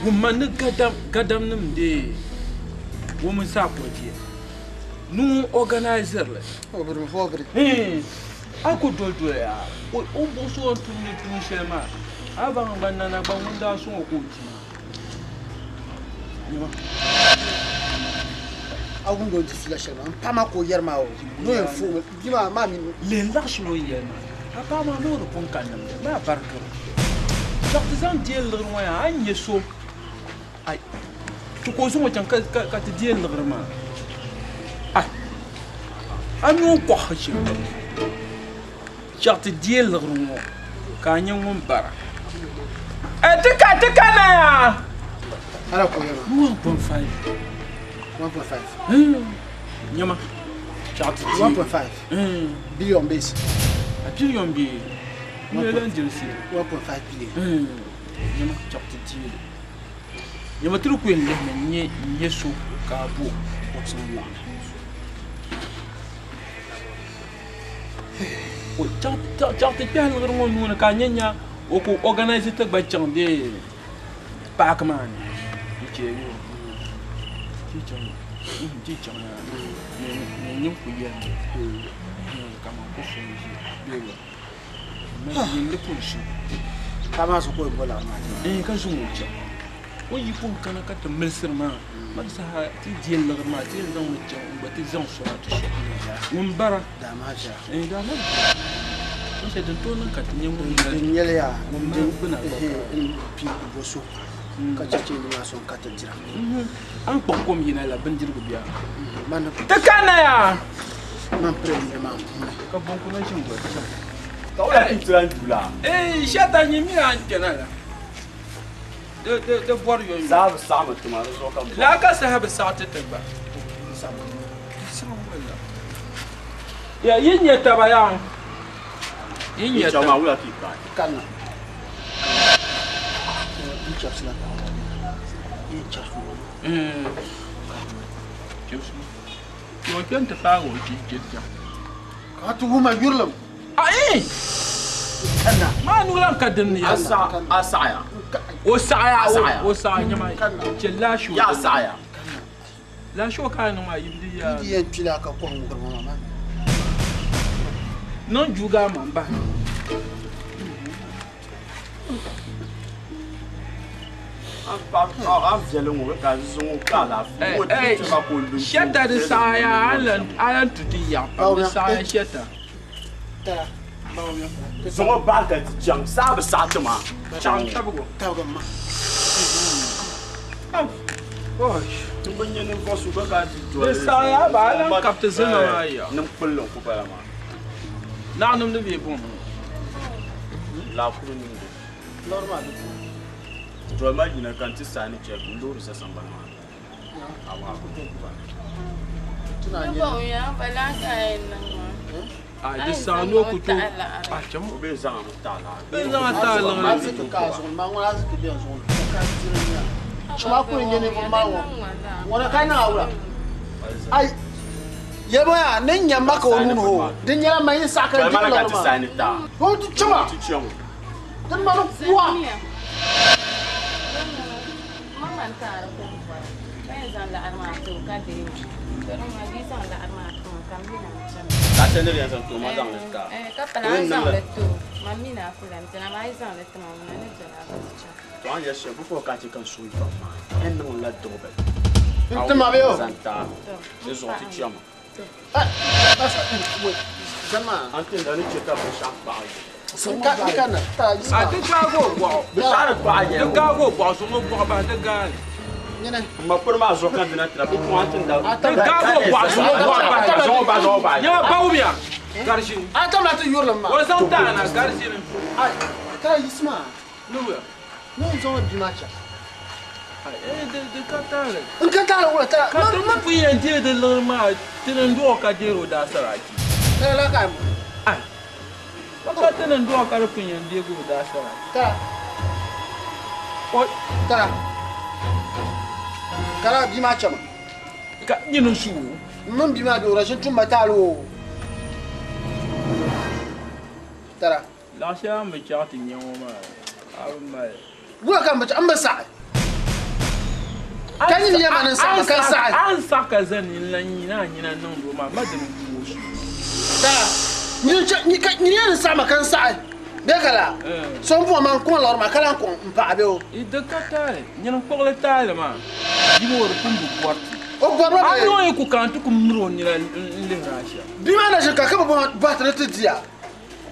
Wumma ni gadam gadamnim deei o mini saakurigia ni ŋun organizer li. A ku doli doya o buɣisi o ni tumdi tuun shɛli maa a baŋ gba nana gba ŋun daa sɔŋ o ka o ti maa. A wumdi o ni di fiila shɛli maa, m paɣa maa ka o yɛri maa o ni o yɛn fuɣimi bia maa maa mini. Lihi laɣ shɛli o ni yɛli maa, a paɣa maa loori pun ka nimdi maa barigiri o. Chaɣ ti zaŋ deei liɣiri ŋɔ yaa, a ni nya so ai ti ka o zaŋ o chaŋ ka ti deei liɣiri maa ai a mi o ni kɔhiri shɛm. Chaɣ ti deei liɣiri ŋɔ ka a nya ŋun bara. Ti ka ti ka na yaa. 1.5. 1.5. Nyama. Chaɣ ti deei. 1.5. Billion base. A billion bee. N lan diri shee. 1.5 billion. Nyama chaɣ ti deei li. Nyama ti di ku yɛn lihimi n-nyɛ so ka a bo bɔbisi ŋɔ ni. Chaɣ ti kpɛhi liɣiri ŋɔ nuu ni ka a nya nya o ku organize ti gba chaŋ dee paaki maa ni di chɛ yo ti chaŋ ti chaŋ ni nyin ku yɛli kaman ku so n-ʒi bee wa nyin di pun su Paɣa maa zuɣu ka o bo liɣiri maa Ɛɛn ka zaŋ o chaŋ o yi pun kana ka ti milisiri maa mali saha ti deei liɣiri maa ti yɛn zaŋmi chaŋ n gba ti zaŋ sɔŋ ti sɔŋ ŋun bara Daa maa viɛla. Ɛɛn daa maa viɛla n shɛli din tooi niŋ ka ti nyɛ ŋun mali Din nyɛli yaa ŋun mali gbuna gba n pii bo so ka chɛ chɛndi maa sɔŋ ka ti dira. A ni kpuɣi kom yina la bindirigu bɛ a Man ti kanna yaa man piri yili maa puuni. Ka bonkuna ʒini gba chaŋ. Ka wula ti tira n dula? Ee shɛta nyɛ mi a ni kpɛna la. Di bɔri yɔn yɔn. Saha bi saɣimi tima di zuɣu ka bɔri. Laa ka saha bi saɣi ti ti gba. Ya yi nyɛ taba yaa. Yi nya Chaŋ maa wula ka yi paai? Kanna. N chɛbisila ka yi chɛbisi ŋɔ. Chɛbisi. O kpɛm ti faagi o chihi chɛbisa. Ka ti wuma yurilim. Ayi! Maa nuu lan ka dinni ya. A saɣaya. O saɣaya. A saɣaya. O saɣaya nyɛma. Chɛ laasho. Ya saɣaya. Laasho ka a niŋ maa yibdi ya. Di yɛn kpila ka kɔŋ ŋubiri ŋɔ maa. Niŋ juuga ama m bahi. A viɛli ŋɔ ka zaŋ o ka alaafee. O di ti ma ka o lu. Shɛta di saɣaya a lan tu ti yaɣa pam di saɣaya shɛta. Zaŋ o bahi ka ti chaŋ saa bi saɣa ti maa. Chaŋ tabigu. Tabigu ma. Ti bi nya ninvuɣu so gba ka ti doli. Di saɣaya ba a lan kabi ti zina maa ya. Nim kpulli n ku bala maa. Naɣ nimdi bee buŋ. Laakuru nimdi. Lɔri maa di puuni. Doli ma yina ka n ti saani chɛ n loori za sambani maa ni. Awa ku tooi ku ba. A di saɣa ni o ku tooi. A cham. O bee zaŋ mi taɣi laɣiri. Bee zaŋ a taɣi liɣiri. Aziki ka a zuɣu ni maa ŋɔ aziki bɛ n zuɣu ni ka diri nya. Chima ku n nyɛ ninvuɣu maa ŋɔ. Ŋɔna ka niŋ a wula. Ai yɛlima yaa ni nya ma ka o nuu ni o di nyɛla ma yi saɣa ka Doli diri ma na ka liɣiri ti maa. saani taɣi. O ti chima. Ti chaŋ. Din ma ni kuwa. Ka a chandi yɛn zaŋ ti o maa zaŋ li taɣi. O yɛn niŋ la. To a ni yɛli shɛm before ka a chɛ ka n suhu pam maa yɛn niŋ la duɣubili. N ti ma bee o. Zaŋ taɣi. Di zuɣu ti chama. An tinda ni chɛ ka binshɛɣu kpaɣi yi. A ti gaagi o bɔɣu. Binshɛɣu ni kpaɣi Ti yɛli. gaagi o bɔɣu zuɣu ŋɔ bɔɣu bahi ti gaali. Ma kpiri maa zuɣu ka dina tira bɛ puŋ an tinda. Ti gaagi o bɔɣu zuɣu ŋɔ bɔɣu bahi. Zuɣu bahi zuɣu bahi. Nyɛma bawumia garijini. A tamla ti yurilim maa. O zaŋ taai na garijini. Ai ka yisima. Nuwa. Ni n zaŋ bia maa chaŋ. Di ka taali. N ka taali wula tara. Ka ti pun yɛn deei di liɣiri maa ti ni dɔɣi ka deeri o daasaraki. Tara la ka Ai. Ka ka ti ni dɔɣi ka di pun yɛn deegi o daasaraki. Tara. O tara. Kara bia maa chama. Ka nyini su o. N mini bia maa doora ʒini tumba taali o. Tara. Laɣa shɛli a ni bi chaɣ ti nya ŋɔ maa a bi mali. Wula ka n bi chaɣ n bi saɣi. Ka nyini yɛma ni n saɣi ka n saɣi. A ni saɣi ka zani n lan nyina a nyina niŋdi o maa ma dini n ku o su. Tara. Nyini yɛn ni saɣi ma ka n saɣi. Bee ka laa. So n buɣi ma n kɔŋ liɣiri maa ka lan kɔŋ n paɣi bee o. Di ka taali nyini n kpuɣili taali maa yima o di pun bi bɔriti. O bɔri ma A bee. niŋ yi ku kana ti ku miri o nina n lihiri a shɛm. Bia maa na ʒini ka ka bi bɔhi ti ni ti diya.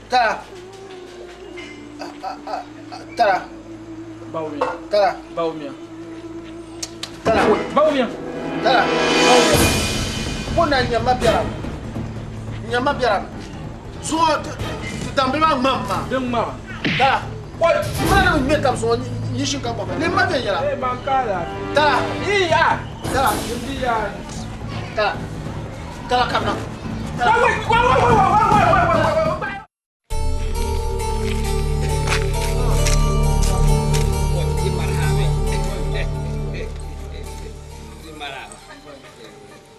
Tara. Tara. Bawumia. Tara. Bawumia. Tara. Bawumia. Tara. Ko na nyama biɛra. Nyama biɛra. Zuɣu ti dambi maa ŋmam maa. Din ŋmama. Tara. Ma ni ŋmɛ tab zuɣu yi shin ka gbaba. Ni ma viɛnyɛla. Ee man ka la. Tara. Iya. Tara. Iya. Tara. Tara kamina. Tara. Wa wa wa wa wa wa wa wa.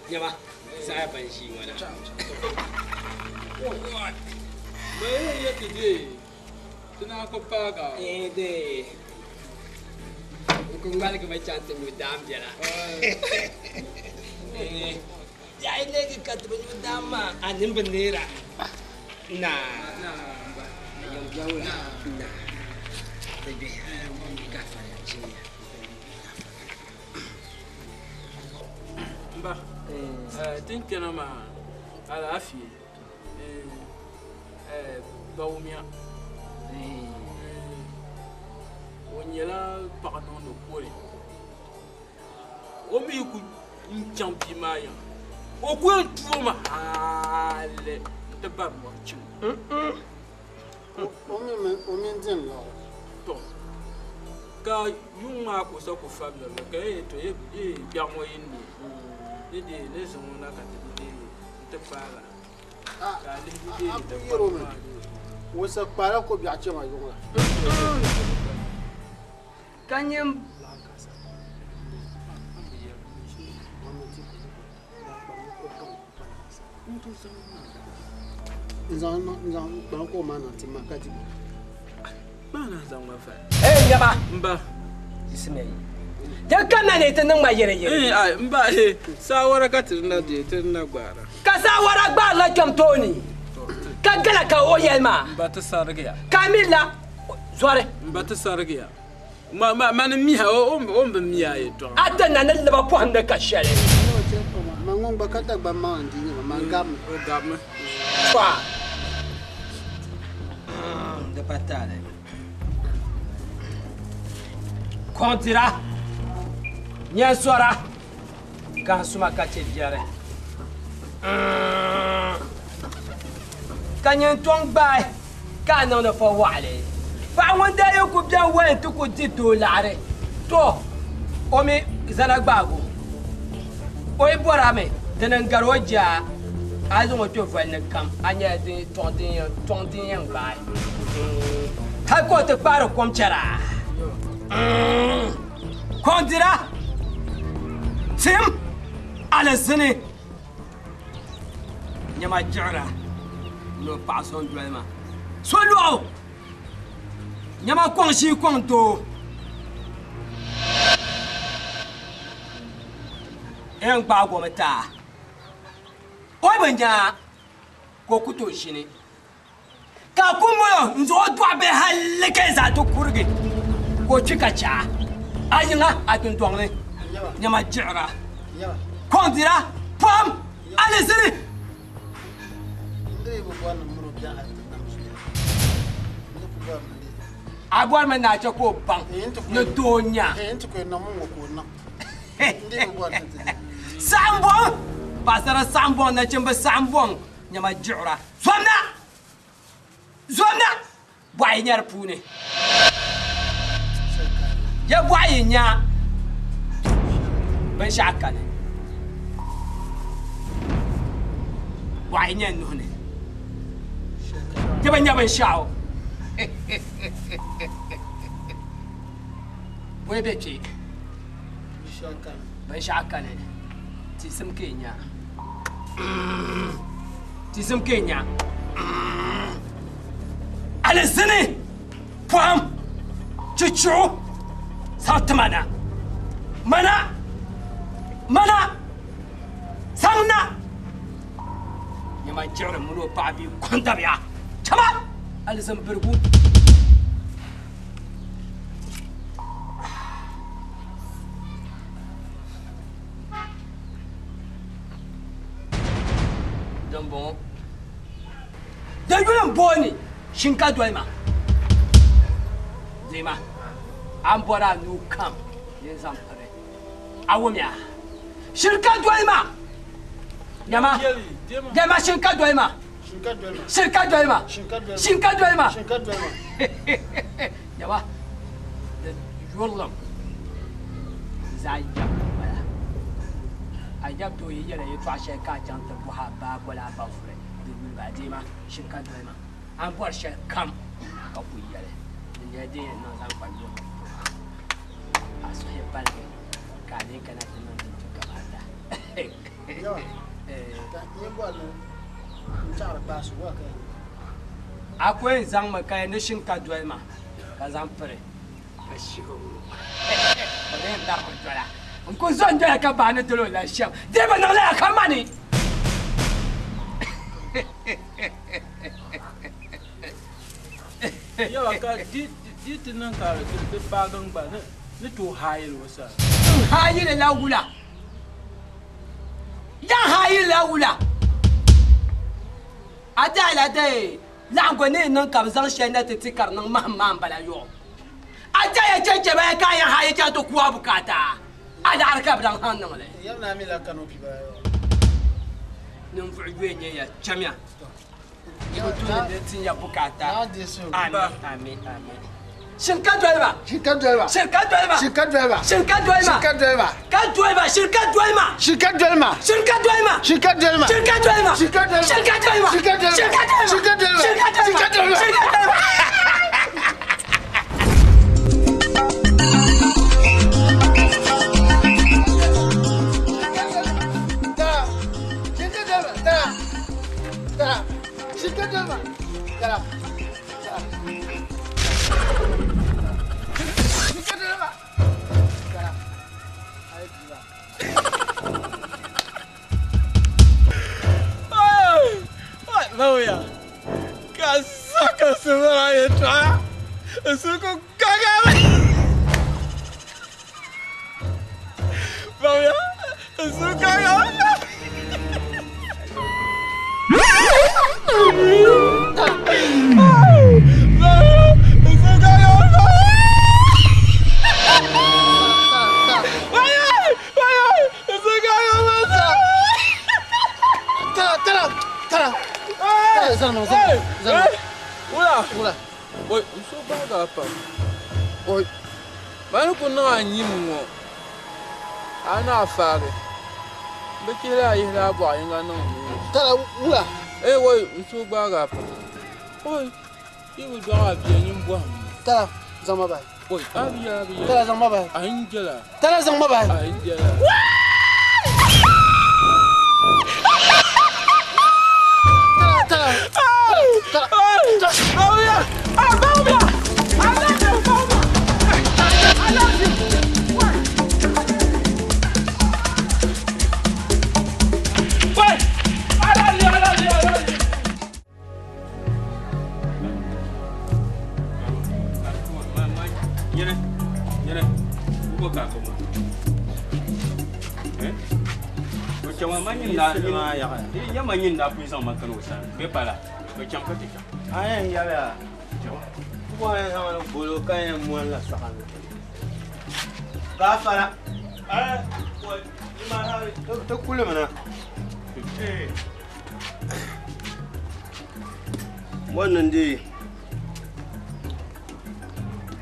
Nyama, saya ban shi wana. Mai yake de tana ko paga. Eh de. Ko ngal ko mai chante mi dam jara. Eh. Ya ile ki kat bu dam ma anin banera. Na. Na. Yam jawla. Na. Bebe. Ka fa ya chinya. Mba. Tin kpɛna maa alaafee Bawumia o nyɛla paɣa niŋdi kore o mi ku n chaŋ bia maa yiŋa o ku yɛn tuo mi hali n ti bari mɔri chiŋ O mini din lɔɣu. To ka yuŋ maa ka o sa ku fabili ka to biɛɣu ŋɔ yi ne ni de ni zaŋ o na ka ti de n ti paala ka a lihi de yɛrɔ mi. Wusa kpaala ko biɛɣu chɛma yuŋ la. Ka nyɛ N zaŋ n zaŋ kpaŋ ko maa niŋ ti ma ka di. Maa na zaŋ ma fa. Ee nyaba. Mba. Ismail. Din ka na ni ti niŋ ma yɛrɛ yɛrɛ. Ee ai mba he saawara ka ti na dee ti na gbaara. Ka saawara gbaarila kpɛm tooni. Ka gala ka o yɛli maa. Mba ti sarigiya. Ka mi la zɔri. Mba ti sarigiya. Ma ma ma ni miha o o bi miya yɛltɔɣa. A ti na ni liba pɔhim ni ka shɛli. Ma ŋun gba ka Dagbaŋ maŋ n-di nyɛ ma, man gabimi. O gabimi. Tɔa. Di pa taali. Kɔŋ dira, nyɛ sɔra, gahi suma ka chɛ biɛri. Ka nyin tɔŋ gbaai ka a niŋdi fɔwaɣili. Paɣa ŋun daa yi ku bɛn wali nti ku di doo laɣiri, tɔ o mi zana gbaag o. O yi bɔr a mi, dini n-gari o jaa, a yi zaŋ o kpe voli ni kam, a nyɛla tɔŋ din yɛn gbaai. Hal ka o ti kpaari kom chɛra. Kɔŋ dira, tim alizini. Nyama jiɣira ni o paɣa so n-doli ma. So lɔɣu! Nyama kɔŋ shii kɔŋ doo. Yɛn gbaagi o mi taa. O bi nya ka o ku tooi ʒini. Ka a ku mol o n-zaŋ o dɔɣi bihi halli ka yi zaa ti kurigi, ka o kpi ka chɛ a a yiŋa a dundɔŋ ni. Nyama jiɣira, kɔŋ dira, pɔhim, alizini. A bɔrimi ni a chɛ ka o baŋ ni doo n-nyɛ a. Saɣimbɔŋ, paɣisara saɣimbɔŋ, nachimba saɣimbɔŋ. Nyama jiɣira, zomna! Zomna! Bɔɣa yi nya di puuni. Ya bɔɣa yi nya binshɛɣu kani. Bɔɣa yi nya nuhi ni. Ti bi nya binshɛɣu. Bɔyi be kpe. Binshɛɣu kani. Tisim ka yi nya. Tisim ka yi nya. Alizini pɔhim chichuɣu zaŋ ti ma na. Mana! Mana! Zaŋ na! Nyama jiɣiri mini o paɣa bia kɔŋ dabiya. Chama! Alizin birigu. Dimbɔŋɔ di yuli m-booni Shinkadolima. Dima, a ni bɔri a nuu kam ni n zaŋ piri a wumya. Shinkadolima! Nyama, dema shinkadolima. Shinkadolima. Shinkadolima. Nyama, di yurilim zaɣ yab m-bala. A yab doo yi yɛli yɛtɔɣ shɛli ka a chaŋ ti bɔhi a baa boli a ba vuri di yuli ba dema shinkadolima. A ni bɔri shɛli kam ka ku yɛli di nyɛla din yɛn niŋ zaŋ kpa yom a suhu paligi ka a lee kana ti niŋ din tu kamata. A ku yɛn zaŋmi ka ni shinkadolima ka zaŋ piri ka shihi o o ni yɛn darigi dola. N ku zo n-doya ka bahi ni dol o la shɛm. Di bi niŋ lala ka mani. Yawa ka di di ti niŋ ka di paagi n gba ni tooi haayili o sani. N haayili la wula? Yan haayili la wula? A daala dee laɣingu ni niŋ ka bɛ zaŋ shɛli na ti ti ka di niŋ mahim maa m-bala yɔɣu. A daya chɛchɛbaya ka a yɛn haayi chaŋ ti ku a bukaata, a laɣiri ka bɛ lahi haŋ niŋ li. Ninvuɣ yoya nyɛ ya, chamiya yi bi tuhi ni di tin ya bukaata. Ami, ami, ami. Shiri ka doli ba. Shiri ka doli ba. Shiri ka doli ba. Shiri ka doli ba. Shiri ka doli ma. Shiri ka doli ba. Ka doli ba. Shiri ka doli ma. Shiri ka doli ma. Shiri ka doli ma. Shiri ka doli ma. Shiri ka doli ma. Shiri ka doli ma. Shiri ka doli ma. Shiri ka doli ma. Shiri ka doli ma. Shiri ka doli ma. Shiri ka doli ma. Shiri ka doli ma. Shiri ka doli ma. Tara. Shiri ka doli ma. Tara. Tara. Shiri ka doli ma. Tara. Tara. Shiri ka doli ma. Tara. Ayi bi ba. Mawuya, ka saka sibira yɛltɔɣa n suhu ku gagami. Mawuya, n suhu gagami. Mawuya, n suhu gagami. Mawuya, Mawuya, n suhu gagami. Tara, tara, tara. Tara, zalima, zalima, zalima. Wula. Wula. Oi, n suhu gbaagi a pam. Oi, mani ku niŋ a nyim ŋɔ, a ni a faagi. Bɛ chihila a yihila a bɔɣu yiŋga niŋ n nuu ni. Tara, wula. Ee, oi, n suhu gbaagi a pam. Oi, yi bi dɔɣi a bia nyin bɔhim ma. Tara, zaŋ ma bahi. Oi, a bi ya, a bi ya. Tara, zaŋ ma bahi. A n jɛla. Tara, zaŋ ma bahi. A n jɛla. Tara, tara. Tara. Bawuya! Ah, Bawuya! I love you, Bawuya! I love you! Wait! I love you, I love you, I love you! Nyere, nyere, uko ka ko ma. Eh? O chama ma nyin na nyin. Ya ma nyin na pu zaŋ ma kana o sani. Be pala. O cham ka ti cham. A yɛn yɛliya bɔ yɛn zaŋ ni bolo ka yɛn mɔni la sɔɣa ni. Gaafara. Ti kulimi na. Wannan dai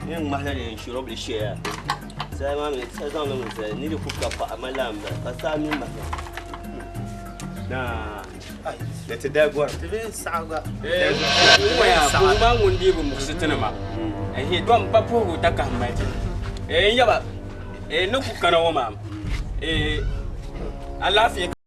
yin ŋmahila din shirobili shɛya sai maa mi sai zaŋ li mi zali ni di ku ka paɣa ma lan bala ka saa mi mahila na da ti da gɔri Ti bi saɣa gba. Waya, ŋun maa ŋun dii bi muɣisi ti nima. Ehe, dɔm pa puhigu takahi mali ti. Eh, n yaba, eh, ni ku kana ŋɔ maa, eh, alaafee.